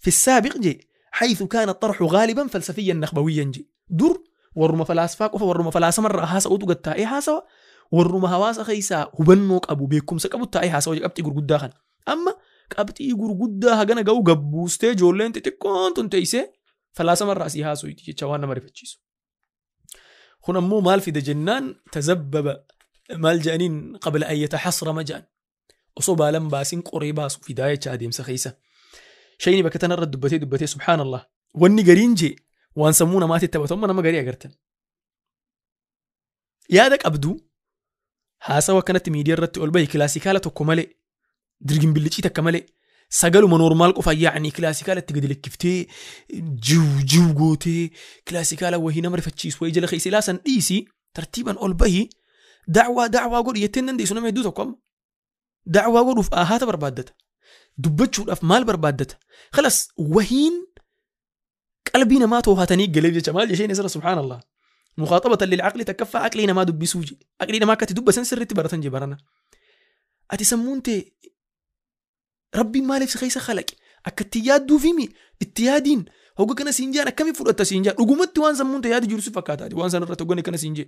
fi saabiq jee حيث كان الطرح غالبا فلسفيا نخبويا جي dur warruma falaasfaa qofa warruma falaasamarraa haasa'utu gad taa'ee haasawa warruma hawaasa keessaa hubannoo qabu beekumsa qabu taa'ee haasawa qabxii gurguddaa kana. Amma qabxii gurguddaa hagana ga'u gabbuustee ijoolleen xixiqqoon tun teessee falaasamarraa sii haasa'uuti jecha waan nama rifachiisu. Kun ammoo maal fida jennaan tazabbaba maal jedhaniin qabla an yataxasrama jedhan osoo baalan baasiin qoree baasu fidaa jecha adeemsa keessa. Shayni bakka tanarra dubbatee dubbatee subhaanallah wanni gariin jee waan sammuu namaatti taphatu amma nama garii agartan. Yaada qabdu haasawa akkanatti miidiyaa irratti ol bahi kilaasikaala tokko malee dirgin billicii takka malee sagaluma normaal qofa yaa'anii kilaasikaala itti gadi lakkiftee jiw jiw gootee kilaasikaala wahii nama rifachiisu wahii jala keessa ilaasan dhiisii tartiiban ol bahi da'waa da'waa godhi jettee hin dandeessu nama hedduu tokko amma. Da'waa godhuuf ahaata barbaaddata. Dubbachuudhaaf maal barbaaddata? Khalas wahiin qalbii namaa toohatanii galeef jecha maal jesheen isra subhaanallah. Mukhaaxabatan lilcaqli takkaffaa aqlii namaa dubbisuu je. Aqlii namaa akkatti dubbasan sirriitti baratan je barana. Ati sammuun tee rabbiin maaliif si keessa kalaqe? Akka itti yaadduu fi itti yaadiin hogga kana siin jaan akkamii fudhatta siin jaan dhugumatti waan sammuun tee yaadu jiru si fakkaata waan san irratti hogganni kana siin jee.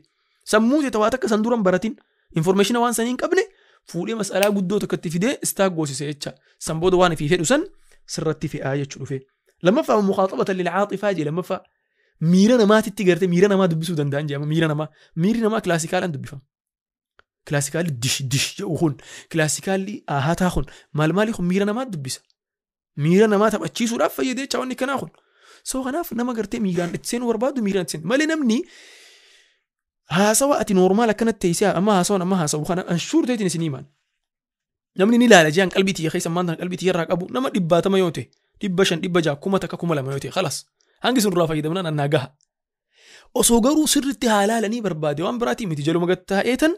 Sammuu tee tawaa takka san duran baratin informeeshina waan sanii hin qabne fuudhee mas'alaa guddoo tokkotti fidee istaak goosise jecha. San booda waan ifii fedhu san sirratti fe'aa jechuu dhufe. Lammaffaa mukhaaxabatan lilcaaxifaa jee lammaffaa miira namaatitti gartee miira namaa dubbisuu danda'an jedhama miira namaa miirri namaa kilaasikaalaan dubbifama. Kilaasikaalli dish dish jedhu kun kilaasikaalli ahataa kun maal maali kun miira namaa dubbisa. Miira namaa taphachiisuudhaaf fayyadee jecha wanni kanaa kun. Soo kanaaf nama gartee miiraan itti seenuu barbaadu miiraan itti seenu malee namni haasawa ati normaal akkanatti teessee amma haasawan amma haasawu kana anshuur ta'eetiin isin himan. Namni ni ilaala jehan qalbii tiyya keessa ammaan tana qalbii tiyya irraa qabu nama 100 yoo ta'e 500 600 1000 2000 yoo ta'e khalas. Hangi sun irraa fayyadamnaan annaa gaha. Osoo garuu sirriitti haa ilaalanii barbaade waan biraatii miti jaluma gad taa'eetan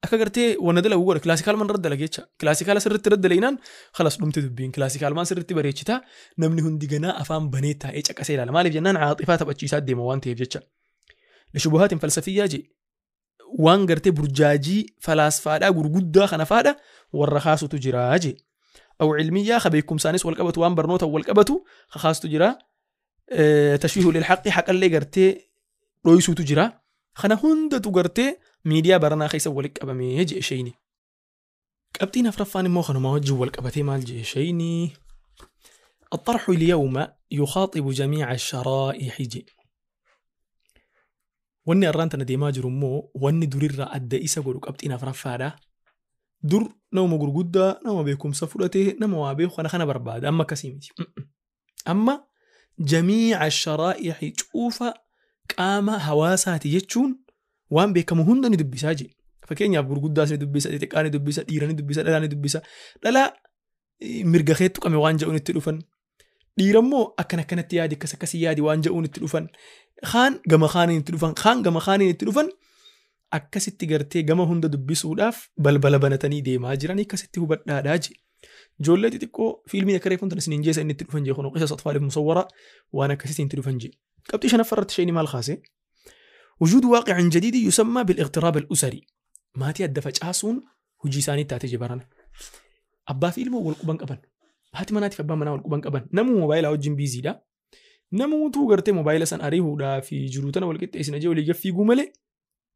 akka gartee wanna dalagu godha kilaasikaal man irra dalage jecha. Kilaasikaala sirriitti irra dalaginaan khalas dhumte dubbiin kilaasikaal maan sirriitti bareechitaa namni hundi ganaa afaan banee taa'ee caqasee ilaala. Maaliif jennaan caaxifaa taphachiisaa deema waan ta'eef jecha. Lishubuhaatiin falsafiyyaa jee waan gartee burjaajii falaasfaadhaa gurguddaa kana faadha warra kaasutu jiraa jee. Aw cilmiyyaa ka beekumsaanis wal qabatu waan barnoota wal qabatu ka kaasutu jiraa. Tashwiihu lilhaqi haqallee gartee dhoysuutu jira. Kana hundatu gartee miidiyaa baranaa keessa walitti qabamee jee shayni. Qabxiin afraffaan immoo kanuma wajjin wal qabatee maal jee shayni. الطرح اليوم يخاطب جميع الشرائح جي. Wanni arraan tana deemaa jiru immoo wanni durirraa adda isa godhu qabxiin afraffaadha. Dur nama gurguddaa nama beekumsa fudhatee nama waa beeku kana kana barbaada amma akkasii miti. Amma jamiica sharaa'ihi cuufa qaama hawaasaati jechuun waan beekamu hunda ni dubbisaa jee. Fakkeenyaaf gurguddaas ni dubbisa, xixiqqaa ni dubbisa, dhiira ni dubbisa, dhalaa ni dubbisa. Dhalaa mirga keetu qame waan jedhuun itti dhufan. Dhiira immoo akkan akkanatti yaadi akkas akkasii yaadi waan jedhuun itti dhufan. Kaan gama kaaniin itti dhufan, kaan gama kaaniin itti dhufan. Akkasitti gartee gama hunda dubbisuudhaaf balbala banatanii deemaa jiran akkasitti hubadhaadhaa jee. Ijoollee xixiqqoo fiilmii akka reefuun tan isiniin jeessa inni itti dhufan jee kun qisas atfaaliif musawwara waan akkasitti itti dhufan jee. Qabxii shanaffaa irratti shayni maal kaase? وجود واقع جديد يسمى بالاغتراب الأسري. maatii adda facaasuun hojii isaanii taatee jee barana. Abbaa fi ilmoo wal quban qaban. Haati manaatiif abbaan manaa wal quban qaban. Namuu moobaayilaa wajjin biiziidha. Namuutuu gartee moobaayila san ariihuudhaa fi jiruu tana wal qixxeessina jee walii gaffiiguu malee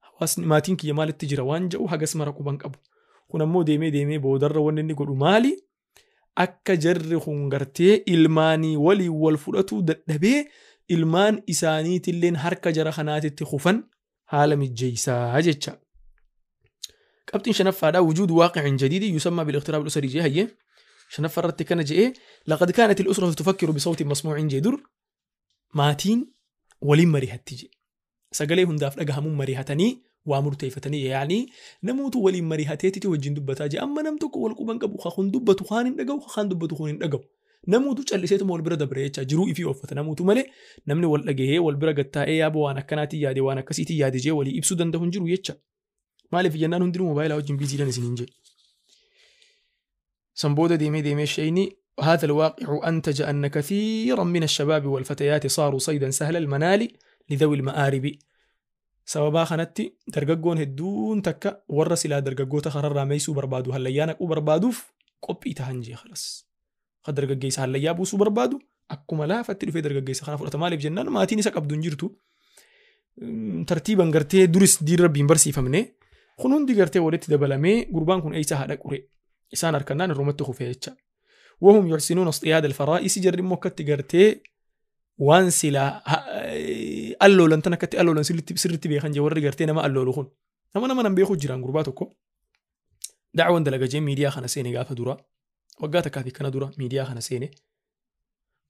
hawaasni maatiin kiyya maalitti jira waan jedhu hagas mara quban qabu. Kun ammoo deemee deemee boodarra wanni inni godhu maali? Akka jarri kun gartee ilmaanii walii wal fudhatuu dadhabee ilmaan isaaniitilleen harka jara kanaatitti kufan haala mijjeessaa jecha. Qabxiin shanaffaadha wujuud waaqicin jadiidi yusammaa bil-iqtiraab al-usari jee hayyee. Shanaffaa irratti kana je'ee laqad kaanat al-usratu tufakkiru bisawtin masmuucin jee dur maatiin waliin mari'atti jee. Sagalee hundaaf dhagahamuun mari'atanii waa murteeffatanii yaani namootu waliin mari'ateetiti wajjin dubbataa jee. Amma nam tokko wal quban qabu kun dubbatu kaan hin dhaga'u kaan dubbatu kun hin dhaga'u. Namootu calliseetuma wal bira dabre jecha jiruu ifii ooffata namootu malee namni wal dhagahee wal bira gattaa'ee yaaba waan akkanaatiin yaade waan akkasiitiin yaade jee walii ibsuu danda'u hin jiru jecha. Maaliif jennaan hundinuu moobaayilaa wajjin biiziidhaan isin hin jedhe. San booda deemee deemee shayni هذا الواقع أنتج أن كثيرا من الشباب والفتيات صاروا صيدا سهل المنال لذوي المآرب. Sababaa kanatti dargaggoon hedduun takka warra silaa dargaggoota kararraa meeysuu barbaadu hallayyaa naquu barbaaduuf qophii tahan jee khalas. Ka dargaggeessa hallayyaa buusuu barbaadu akkuma laafatti dhufee dargaggeessa kana fudhata. Maaliif jennaan maatiin isa qabdu hin jirtu. Tartiiban gartee duris diin rabbiin barsiifamne kun hundi gartee walitti dabalamee gurbaan kun eeysa haadha qure isaan harkannaan irrumatti kufee jecha. وهم يحسنون اصطياد الفرائس jarri immoo akkatti gartee waan silaa alloolan tan akkatti alloolan sirritti beekan jee warri gartee nama alloolu kun nama nan beeku jiraan gurbaa tokko dacwan dalaga jee miidiyaa kana seene gaafa dura waggaa takkaa fi kana dura miidiyaa kana seene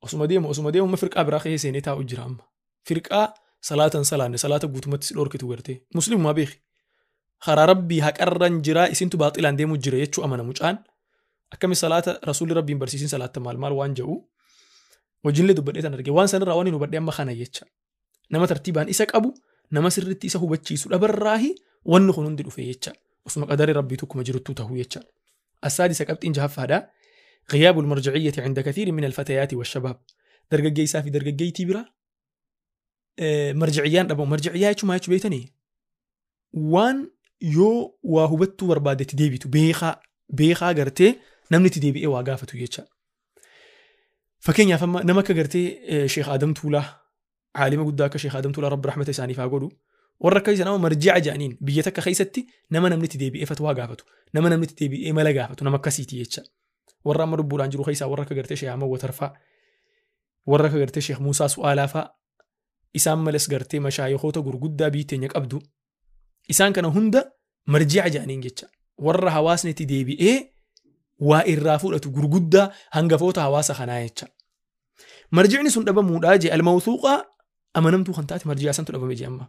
osuma deemu amma firqaa biraa keessa seenee taa'u jira amma firqaa salaatan salaanne salaata guutumatti si dhorkitu gartee muslimumaa beeki karaa rabbii haqarran jiraa isintu baaxilaan deemu jira jechuu amana mucaan akkami salaata rasuulli rabbiin barsiisin salaata maal maal waan jedhu wajjinlee dubbadhee tan arge waan sanirraa waan hin hubadhe amma kana jecha nama tartiibaan isa qabu nama sirritti isa hubachiisu dhabarraahi wanni kun hundi dhufe jecha osuma qadaree rabbii tokkuma jiruttuu tahuu jecha. السادسة qabxiin jahaffaadha غياب المرجعية عند كثير من الفتيات والشباب. dargaggeessaa fi dargaggeettii bira marjiciyyaan dhabamu. Marjiciyyaa jechuun maal jechuu beektanii? Waan yoo waa hubattuu barbaadetti deebitu beekaa gartee namni itti deebi'ee waa gaafatu jecha. Fakkeenyaaf amma nama akka gartee Sheekh Adam Tuulaa caalima guddaa akka Sheekh Adam Tuulaa rabbi rahmata isaaniif haa godhu warra akka isa nama marji'a jedhaniin biyya takka keessatti nama namni itti deebi'ee fatwaa gaafatu nama namni itti deebi'ee mala gaafatu nama akkasiiti jecha. Warra amma lubbuudhaan jiru keessaa warra akka gartee Sheekh Ahmad Watarfaa warra akka gartee Sheekh Muusaa Su'aalaa faa isaan males gartee mashaayikoota gurguddaa biyyi teenya qabdu isaan kana hunda marji'a jedhaniin jecha. Warra hawaasni itti deebi'ee waa irraa fudhatu gurguddaa hangafoota hawaasa kanaa jecha. Marjicni sun dhabamuudhaa jee almawthuuqaa amanamtuu kan taate marji'a santu dhabame jee amma.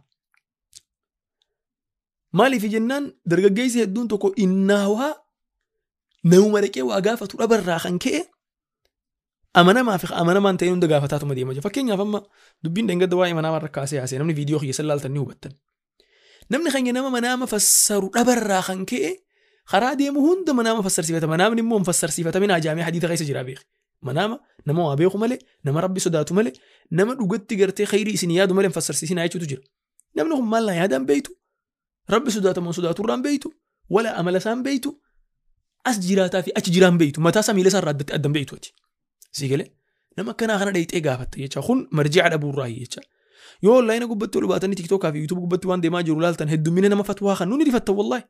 Maaliif jennaan dargaggeessi hedduun tokko innaawaa namuma dhaqee waa gaafatu dhabarraa kan ka'e amanamaa fi amanamaan ta'ee hunda gaafataatuma deema jira. Fakkeenyaaf amma dubbiin dheengadda waa'ee manaamaa irra kaasee haasee namni viidiyoo kiyya laaltan ni hubattan. Namni keenya nama manaama fassaru dhabarraa kan ka'e karaa deemu hunda manaama fassarsiifata. Manaamni immoo hin fassarsiifatamin hajaamee hadiisa keessa jira beeki. Manaama nama waa beeku malee, nama rabbi sodaatu malee, nama dhugatti gartee khayrii isin yaadu malee hin fassarsiisinaa jechuutu jira. Namni kun maal yaadaan beeytu? Rabbi sodaatamuun sodaaturraan beeytu? Wala amala isaan beeytu? As jiraataa fi achi jiraan beeytu? Mataa isaa miila isaa irraa addatti addan beeytu ati. Sii galee nama akkanaa kana dhayxee gaafatta jecha kun marji'a dhabuurraa jecha. Yoo onlaayina gubbatti ol baatanii tiktookaa fi yuutuub gubbatti waan deemaa jiru laaltan heddummina nama fatwaa kan nuuni rifatta wallaahi.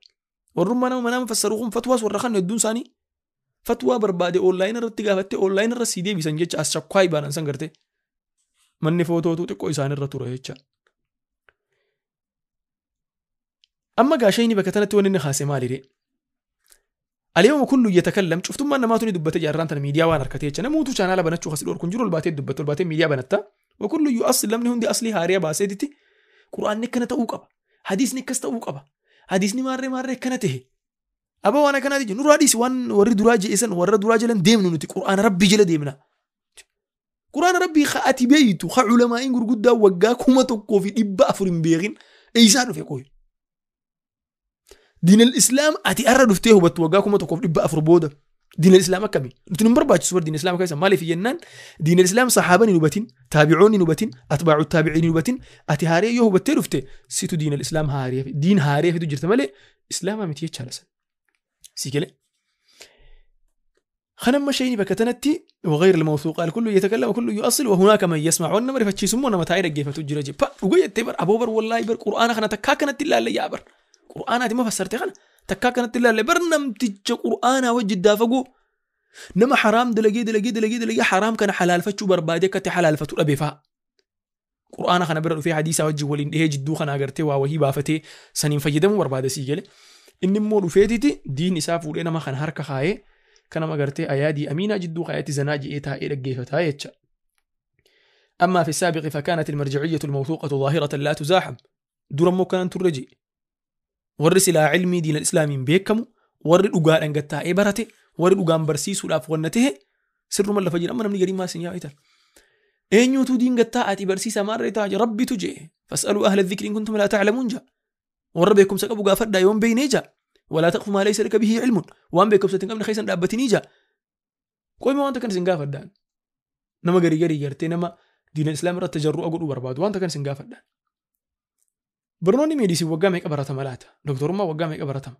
Warrummaa nama manaama fassaruu kun fatwaas warra kan hedduun isaanii fatwaa barbaade onlaayina irratti gaafattee onlaayina irra sii deebisan jecha as shakkwaa ibaanan san gartee manni footootu xiqqoo isaanirra ture jecha. Amma gaashayni bakka tanatti wanni inni kaase maalidhe? اليوم كله يتكلم شفتم ما توني دبت جران تن ميديا وان harkatee jecha namoota chaanaala banachuu kasi dhorkuun jiru ol baatee dubbatu ol baatee miidiyaa banatta وكله يؤصل lamni hundi aslii haariyaa baaseetitti quraanni akkana ta'uu qaba hadiisni akkas ta'uu qaba hadiisni maarree maarree akkana ta'e aba waan akkanaati jiru nurraa dhiisi waan warri duraa je'esan warra duraa jalan deemnu nuti quraana rabbii jala deemna quraana rabbii ka ati beeytu ka culamaa'iin gurguddaa waggaa 1400 hin beekin eeysaa dhufe qoy diin al-islaam ati arra dhuftee hubattu waggaa 1400 booda diin al-islaam akkamii nuti nun barbaachisu bar diin al-islaam keessa maaliif jennaan diin al-islaam saxaaban hin hubatin taabicoonni hin hubatin atbaacu taabiciin hin hubatin ati haaree yoo hubattee dhufte situ diin al-islaam haaree diin haaree fidu jirta malee islaamaa miti jechaadha san sii galee خنم شيء بكتنتي وغير الموثوق الكل يتكلم وكل يؤصل وهناك من يسمع وانما رفتشي سمونا متى رجي فتجري جي وجيت تبر ابو بر والله بر قران خنا تكاكنت الا اللي يا بر قرآن ما فسرت خنا تكاكنت الا اللي برنمتج قرآن وجه دافقو نما حرام دلقي دلقي دلقي دلقي حرام كان حلال فتشو بربادي كت حلال فتو ابي فا قرآن خنا بر في حديث وجه ولين إيه جدو خنا غرتي وهي بافتي سنين فيدمو بربادي سيجله إن مو فيتي دين إسافو لنا ما خنا هركا خاي كان ما غرتي أيادي أمينة جدو خايتي زناجي إيتها إلى جيفتها يتشا. أما في السابق فكانت المرجعية الموثوقة ظاهرة لا تزاحم درمو كان ترجي warri silaa cilmii diina islaamiin beekamu warri dhugaadhaan gattaa'ee barate warri dhugaan barsiisuudhaaf wanna tahe sirruma lafa jira amma namni gariin maal isin yaa'itan eenyuutu diin gattaa ati barsiisa maarree ta'a jira rabbitu jee fas'aluu ahla dhikri in kuntum laa ta'lamuun jaa Warra beekumsa qabu gaafadhaa yoon beeynee jaa. Walaa taqfu maa laysa laka bihi ilmun. Waan beekumsa hin qabne keessan dhaabbatinii jaa. Qoyma wanta kan isin gaafadhaan. Nama garii garii gartee nama diina islaam irratti tajarru'a godhuu barbaadu wanta kan isin gaafadhaan. Barnoonni meediisii waggaa meeqa baratama laata? Doktorummaa waggaa meeqa baratama?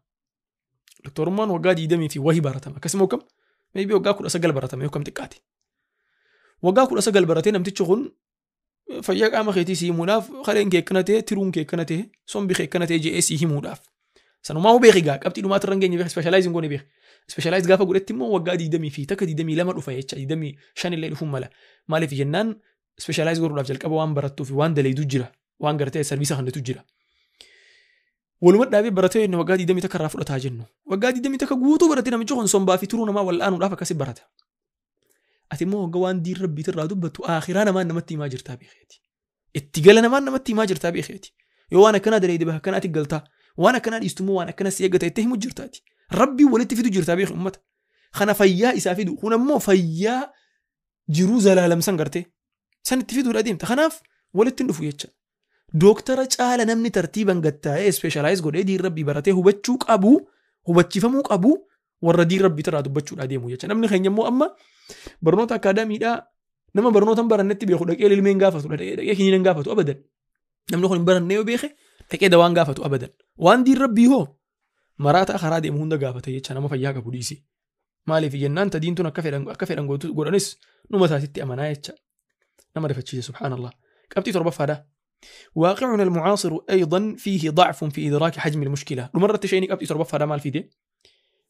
Doktorummaan waggaa 20 fi wahii baratama. Akkasuma kam? Maybe waggaa 19 baratama yookaan xiqqaate. Waggaa 19 baratee namtichi kun fayyaa qaama keetii si himuudhaaf kaleen kee akkana ta'e, tiruun kee akkana ta'e, sombi kee akkana ta'e je'ee si himuudhaaf. Sanumaa beeki gaa qabxii dhumaatti irra hin geenye beeki specialize hin goone beeki. Specialize gaafa godhetti immoo waggaa 20 fi takka 22 dhufa jecha 25 illee dhufuun mala. Maaliif jennaan specialize godhuudhaaf jalqaba waan barattuu fi waan daleedu jira. Waan gartee sarviisa kanatu jira. Waluma dhaabee baratee inni waggaa 20 takka irraa fudhataa jennu. Waggaa 20 takka guutuu baratee namichi kun sombaa fi turuu namaa wal'aanuudhaaf akkasi barata. Ati immoo waggaa waan diin rabbiitti irraa dubbattu akhiraa namaan namatti himaa jirtaa beekeeti. Itti gala namaan namatti himaa jirtaa beekeeti. Yoo waan akkanaa daleede bakka akkanaatti galtaa. Waan akkanaa dhiistu immoo waan akkana si eeggata itti himu jirtaati. Rabbii walitti fidu jirtaa beeku uummata. Kana fayyaa isaa fidu. Kun ammoo fayyaa jiruu zalaalamsan gartee. San itti fiduudha deemta. Kanaaf walitti hin dhufu jecha. Dooktara caala namni tartiiban gattaa'ee specialize godhee diin rabbii baratee hubachuu qabu, hubachiifamuu qabu warra diin rabbii irraa dubbachuudhaa deemu jecha. Namni keenya immoo amma barnoota akaadaamiidhaa nama barnoota hin barannetti beeku dhaqee ilmeen gaafatu, dhaqee kiniina hin gaafatu abadan. Namni kun hin baranne yoo beeke dhaqee dawaan gaafatu abadan. Waan diin rabbii hoo maraataa karaa deemu hunda gaafata jecha nama fayyaa qabu dhiisi. Maaliif jennaan ta diintuun akka fedhan godhanis numa taasitti amanaa jecha. Nama rifachiise subhaanallah. Qabxii torbaffaadha. واقعنا المعاصر أيضا فيه ضعف في إدراك حجم المشكلة. لمرة شيء قبل تربى فدا مال في دي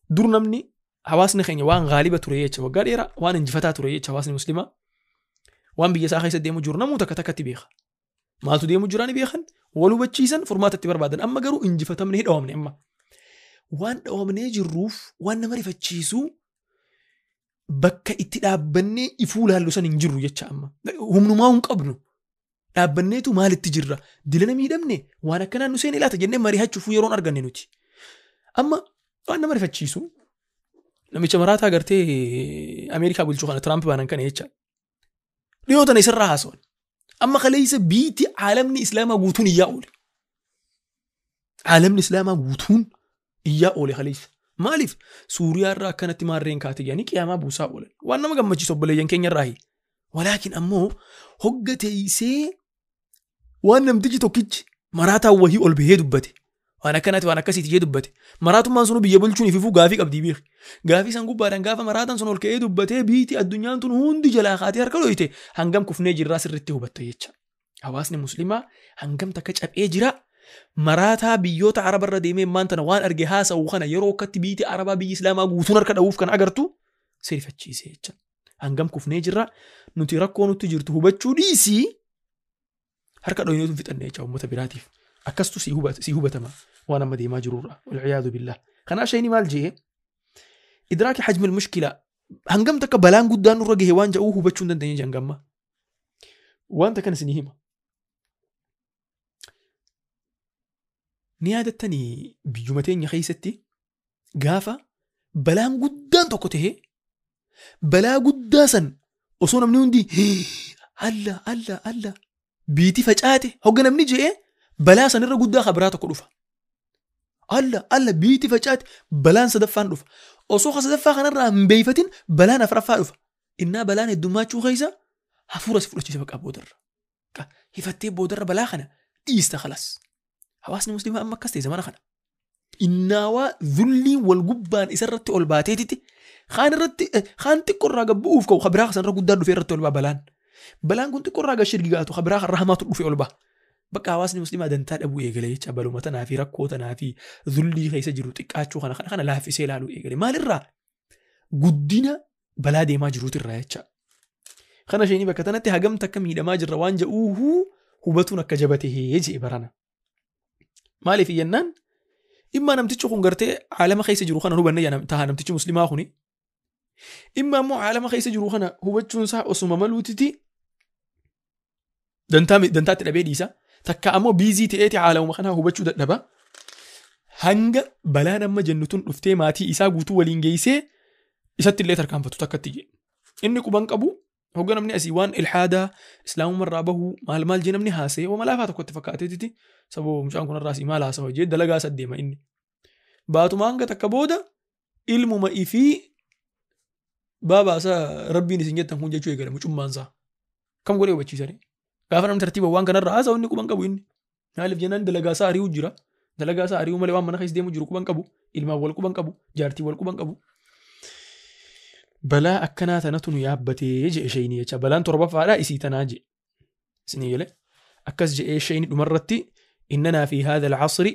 دور نمني حواسنا خيني وان غالبة تريتش وقال إيرا وان انجفتا تريتش حواسنا مسلمة وان بيجي ساخي سدي مجرنا مو تكتكت بيخ ما تدي مجراني بيخن ولو بتشيسن فرمات التبر بعدن أما قروا انجفتا من هيد أومن أما وان أومن يجي الروف وان نمري فتشيسو بكا اتلابني يفولها اللسان انجرو يتش أما هم نماهم قبنو dhaabbanneetu maalitti jirra dilana miidhamne waan akkanaa nu seene laata jennee mari'achuuf yeroon arganne nuti. Amma waan nama rifachiisu namicha maraataa gartee Ameerikaa bulchuu kana Tiraamp baanan kana jecha. Dhiyoo tana isarraa haasawan. Amma kaleessa biitti caalamni Islaamaa guutuun iyyaa oole. Caalamni Islaamaa guutuun iyyaa oole kaleessa. Maaliif Suuriyaa irraa akkanatti maarreen kaate jedhanii qiyaamaa buusaa oolan. Waan nama gammachiisu obboleeyyan keenya irraayi. Walaakin ammoo hogga teessee waan namtichi tokkichi maraataa wahii ol bahee dubbate. Waan akkanaati waan akkasiiti jee dubbate. Maraatummaan sunu biyya bulchuun ififuu gaafii qabdii beeki. Gaafii san gubbaadhaan gaafa maraataan sun ol ka'ee dubbatee biitii addunyaan tun hundi jalaa kaatee harka dhoyite hangam kufnee jirraa sirriitti hubatta jecha. Hawaasni muslimaa hangam takka caphee jira. Maraataa biyyoota Arabarra deemee maan tana waan arge haasa'u kana yeroo akkatti biitii Arabaa biyyi Islaamaa guutuun harka dha'uuf kan agartu sirrifachiise jecha. Hangam kufnee jirra nuti rakkoo nutti jirtu hubachuu dhiisii harka dhoyneetu fixanne jecha uummata biraatiif. Akkastu si hubatama waan amma deemaa jirurra. Walciyaadu billah. Kanaaf shayni maal jee idraaki hajmi almushkila hangam takka balaan guddaan nurra gahe waan jedhuu hubachuu hin dandeenye jangamma. Wanta kana isinii hima. Ni yaadattanii biyyuma teenya keessatti gaafa balaan guddaan tokko tahee balaa guddaa san osoo namni hundi alla alla alla biitii facaate hogga namni je'ee balaa sanirra guddaa kabiraa tokko dhufa. Alla alla biitii facaate balaan sadaffaan dhufa. Osoo sadaffaa kanarraa hin beeyfatin balaan afuraffaa dhufa. Innaa balaan heddummaachuu keessa hafuura si fudhachiisa bakka boodarra. Hifattee boodarra balaa kana dhiista khalas. Hawaasni musliimaa amma akkas ta'e zamana kana. Innaawaa dhulliin wal gubbaan isarratti ol baateetiti kaan irratti kaan xiqqoo irraa gabbu'uuf ka'u kabiraa sanarra guddaa dhufee irratti ol ba'a balaan. Balaan kun xiqqoo irraa gashirgi gaatu kabiraa kan rahamaatu dhufee ol ba'a. Bakka hawaasni musliimaa dantaa dhabuu eegale jecha baluma tanaa fi rakkoo tanaa fi dhullii keessa jiru xiqqaachuu kana kana laaffisee ilaaluu eegale. Maalirraa guddina balaa deemaa jiruutirraa jecha. Kana isheenii bakka tanatti hagam takka miidhamaa jirra waan jedhuuhuu hubatuun akka jabatee je'e barana. Maaliif jennaan imma namtichi kun gartee caalama keessa jiru kana hubanne taha namtichi muslimaa kuni. Imma ammoo caalama keessa jiru kana hubachuun isaa osuma maluutiti dantaatti dhabee dhiisa. Takka ammoo biizii ta'eeti caalamuma kana hubachuu dadhaba. Hanga balaan amma jennu tun dhuftee maatii isaa guutuu waliin geessee isatti illee tarkaanfatu takkatti jedhe. Inni quban qabu Hogga namni asii waan ilhaadaa islaamummaa irraa bahu maal maal jee namni haasa'e wama laafaa tokkotti fakkaateetiti sababa mucaan kun irraa asii maal haasawa jee dalagaa isa deema inni. Baatuma hanga takka booda ilmuma ifii baabaa isaa rabbiin isin jettan kun jechuu eegale mucummaan isaa. Kam godhee hubachiisanii? Gaafa namni tartiiba waan kanarraa haasa'u inni quban qabu inni. Maaliif jennaan dalagaa isaa ari'uu jira. Dalagaa isaa ari'uu malee waan mana keessa deemu jiru quban qabu. Ilmaan wal quban qabu. Jaartii wal quban qabu. Balaa akkanaa tanatu nu yaabbatee je'e shayni jecha. Balaan torbaffaadhaa isii tanaa je'e. Isinii galee akkas je'ee shayni dhumarratti innanaa fi haadha alcasri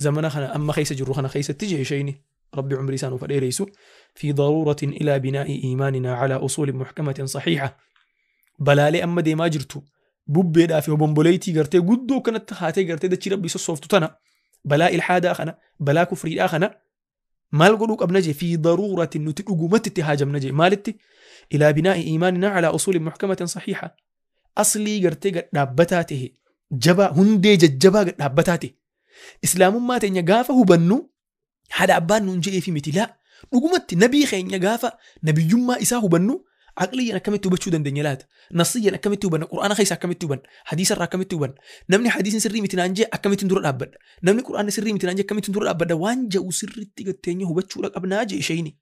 zamana kana amma keessa jirru kana keessatti je'e shayni. ربي عمري سانو فديريسو في ضرورة إلى بناء إيماننا على أصول محكمة صحيحة. بلالي أما دي ما جرتو بوبي في وبومبوليتي غرتي قدو كانت هاتي غرتي دتشي ربي سوفتو تنا بلا إلحاد أخنا بلا كفر أخنا مال قلوك أبنجي في ضرورة نتقومت اتهاجم نجي مالتي إلى بناء إيماننا على أصول محكمة صحيحة. أصلي غرتي دابتاته جبا هندي جبا دابتاته إسلام ما تنيا هو بنو هذا أبان ننجي في متي لا نقومت نبي خين يقافة نبي يما إساه بنو عقليا كم توبة شو دنيلات نصيا كم توبة قرآن خيس كم توبة حديث را كم توبة نمني حديث سري متنانجي كم تندور الأبد نمني قرآن سري متنانجي كم تندور الأبد وانجا وسر تيجتني هو بتشورك أبناجي شيني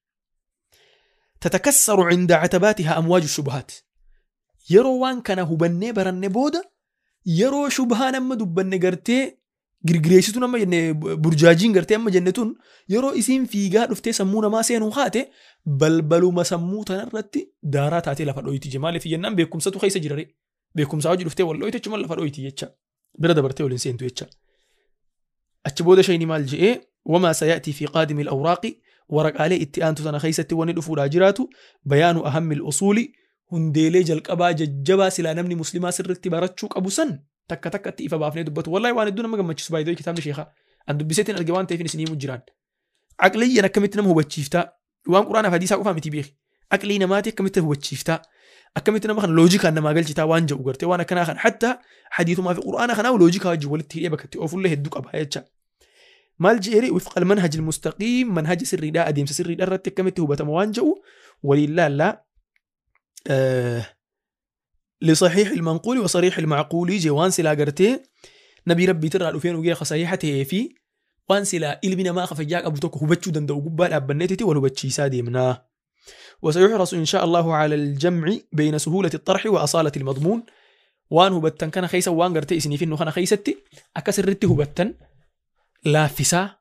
تتكسر عند عتباتها أمواج الشبهات يروان كان هو بني برن بودا يرو شبهان أما دبن قرتي girgireessituun amma jenne burjaajiin gartee amma jenne tun yeroo isiin fiigaa dhuftee sammuu namaa seenuu haate balbaluma sammuu tanarratti daaraa taatee lafa dhoyti je maaliif jennaan beekumsatu keessa jira beekumsaa hojii dhuftee wal dhoyte achuma lafa dhoyti jecha bira dabartee waliin seentu jecha. Achi booda shayni maal je'ee wamaa sayaatii fi qaadimi al-awraaqi waraqaalee itti aantu tana keessatti wanni dhufuudhaa jiraatu bayaanu ahammi al-usuuli hundeelee jalqabaa jajjabaa silaa namni muslimaa sirriitti barachuu qabu san takka takkatti ifa baafnee dubbatu wallahi waan hedduu nama gammachiisu baay'ee kitaabni sheekhaa an dubbiseetiin arge waan ta'eef isin himu jiraan aqliyyan akkamitti nama hubachiiftaa waan quraanaaf hadiisaa qofaa miti beeki aqlii namaati akkamitti hubachiiftaa akkamitti nama kana loojikaan namaa galchitaa waan jedhu gartee waan akkanaa kana hatta hadiisumaa fi quraana kanaa loojikaa wajjin walitti hidhee bakka itti oofullee hedduu qaba jecha maal jeeri wifqa almanhaj almustaqiim manhaja sirriidhaa adeemsa sirriidhaa irratti akkamitti hubatama waan jedhu waliin laallaa لصحيح المنقول وصريح المعقول جوان سلا قرتي نبي ربي ترى رفين وجي صحيحته في وان سلا إلمنا ما خفجاك أبو توك هبتشو دندو قبال أبنيتتي ولو سادي منا. وسيحرص إن شاء الله على الجمع بين سهولة الطرح وأصالة المضمون وان هبتن كان خيسا وان قرتي سنيفين وخنا خيستي أكسرتي هبتن لافسا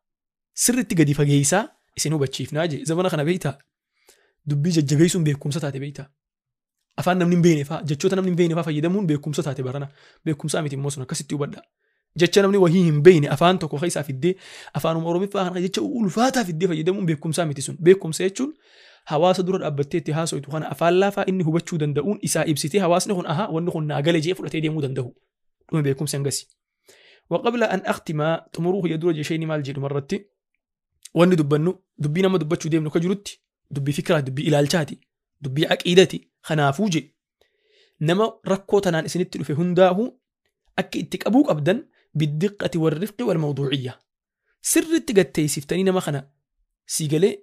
سرتي قدي فجيسا إسن هبتشيف ناجي زمان خنا بيتا دبي ججبيسون بيكم ستاتي بيتا afaan namni hin beekne fa'aa jechoota namni hin beekne fa'aa fayyadamuun beekumsa taate barana beekumsaa miti immoo sun akkasitti hubadha jecha namni wahii hin beekne afaan tokko keessaa fiddee afaanuma oromiffaa kana jecha ulfaataa fiddee fayyadamuun beekumsaa miti sun beekumsa jechuun hawaasa dura dhaabbattee itti haasoitu kana afaan laafaa inni hubachuu danda'uun isaa ibsitee hawaasni kun aha wanni kun naa gale jee fudhatee deemuu danda'u dhuma beekumsa hangasi. وقبل أن أختم تمروه يدور جيشين مال جيل مرتي wanni dubbannu dubbii nama dubbachuu deemnu ka jirutti dubbii fikiraa dubbii ilaalchaati dubbii aqiidati kanaafuu je nama rakkoo tanaan isinitti dhufe hundaahu akka itti qabuu qabdan biddiqqati warrifqi walmawduuciyya sirritti gatteessiftanii nama kana sii galee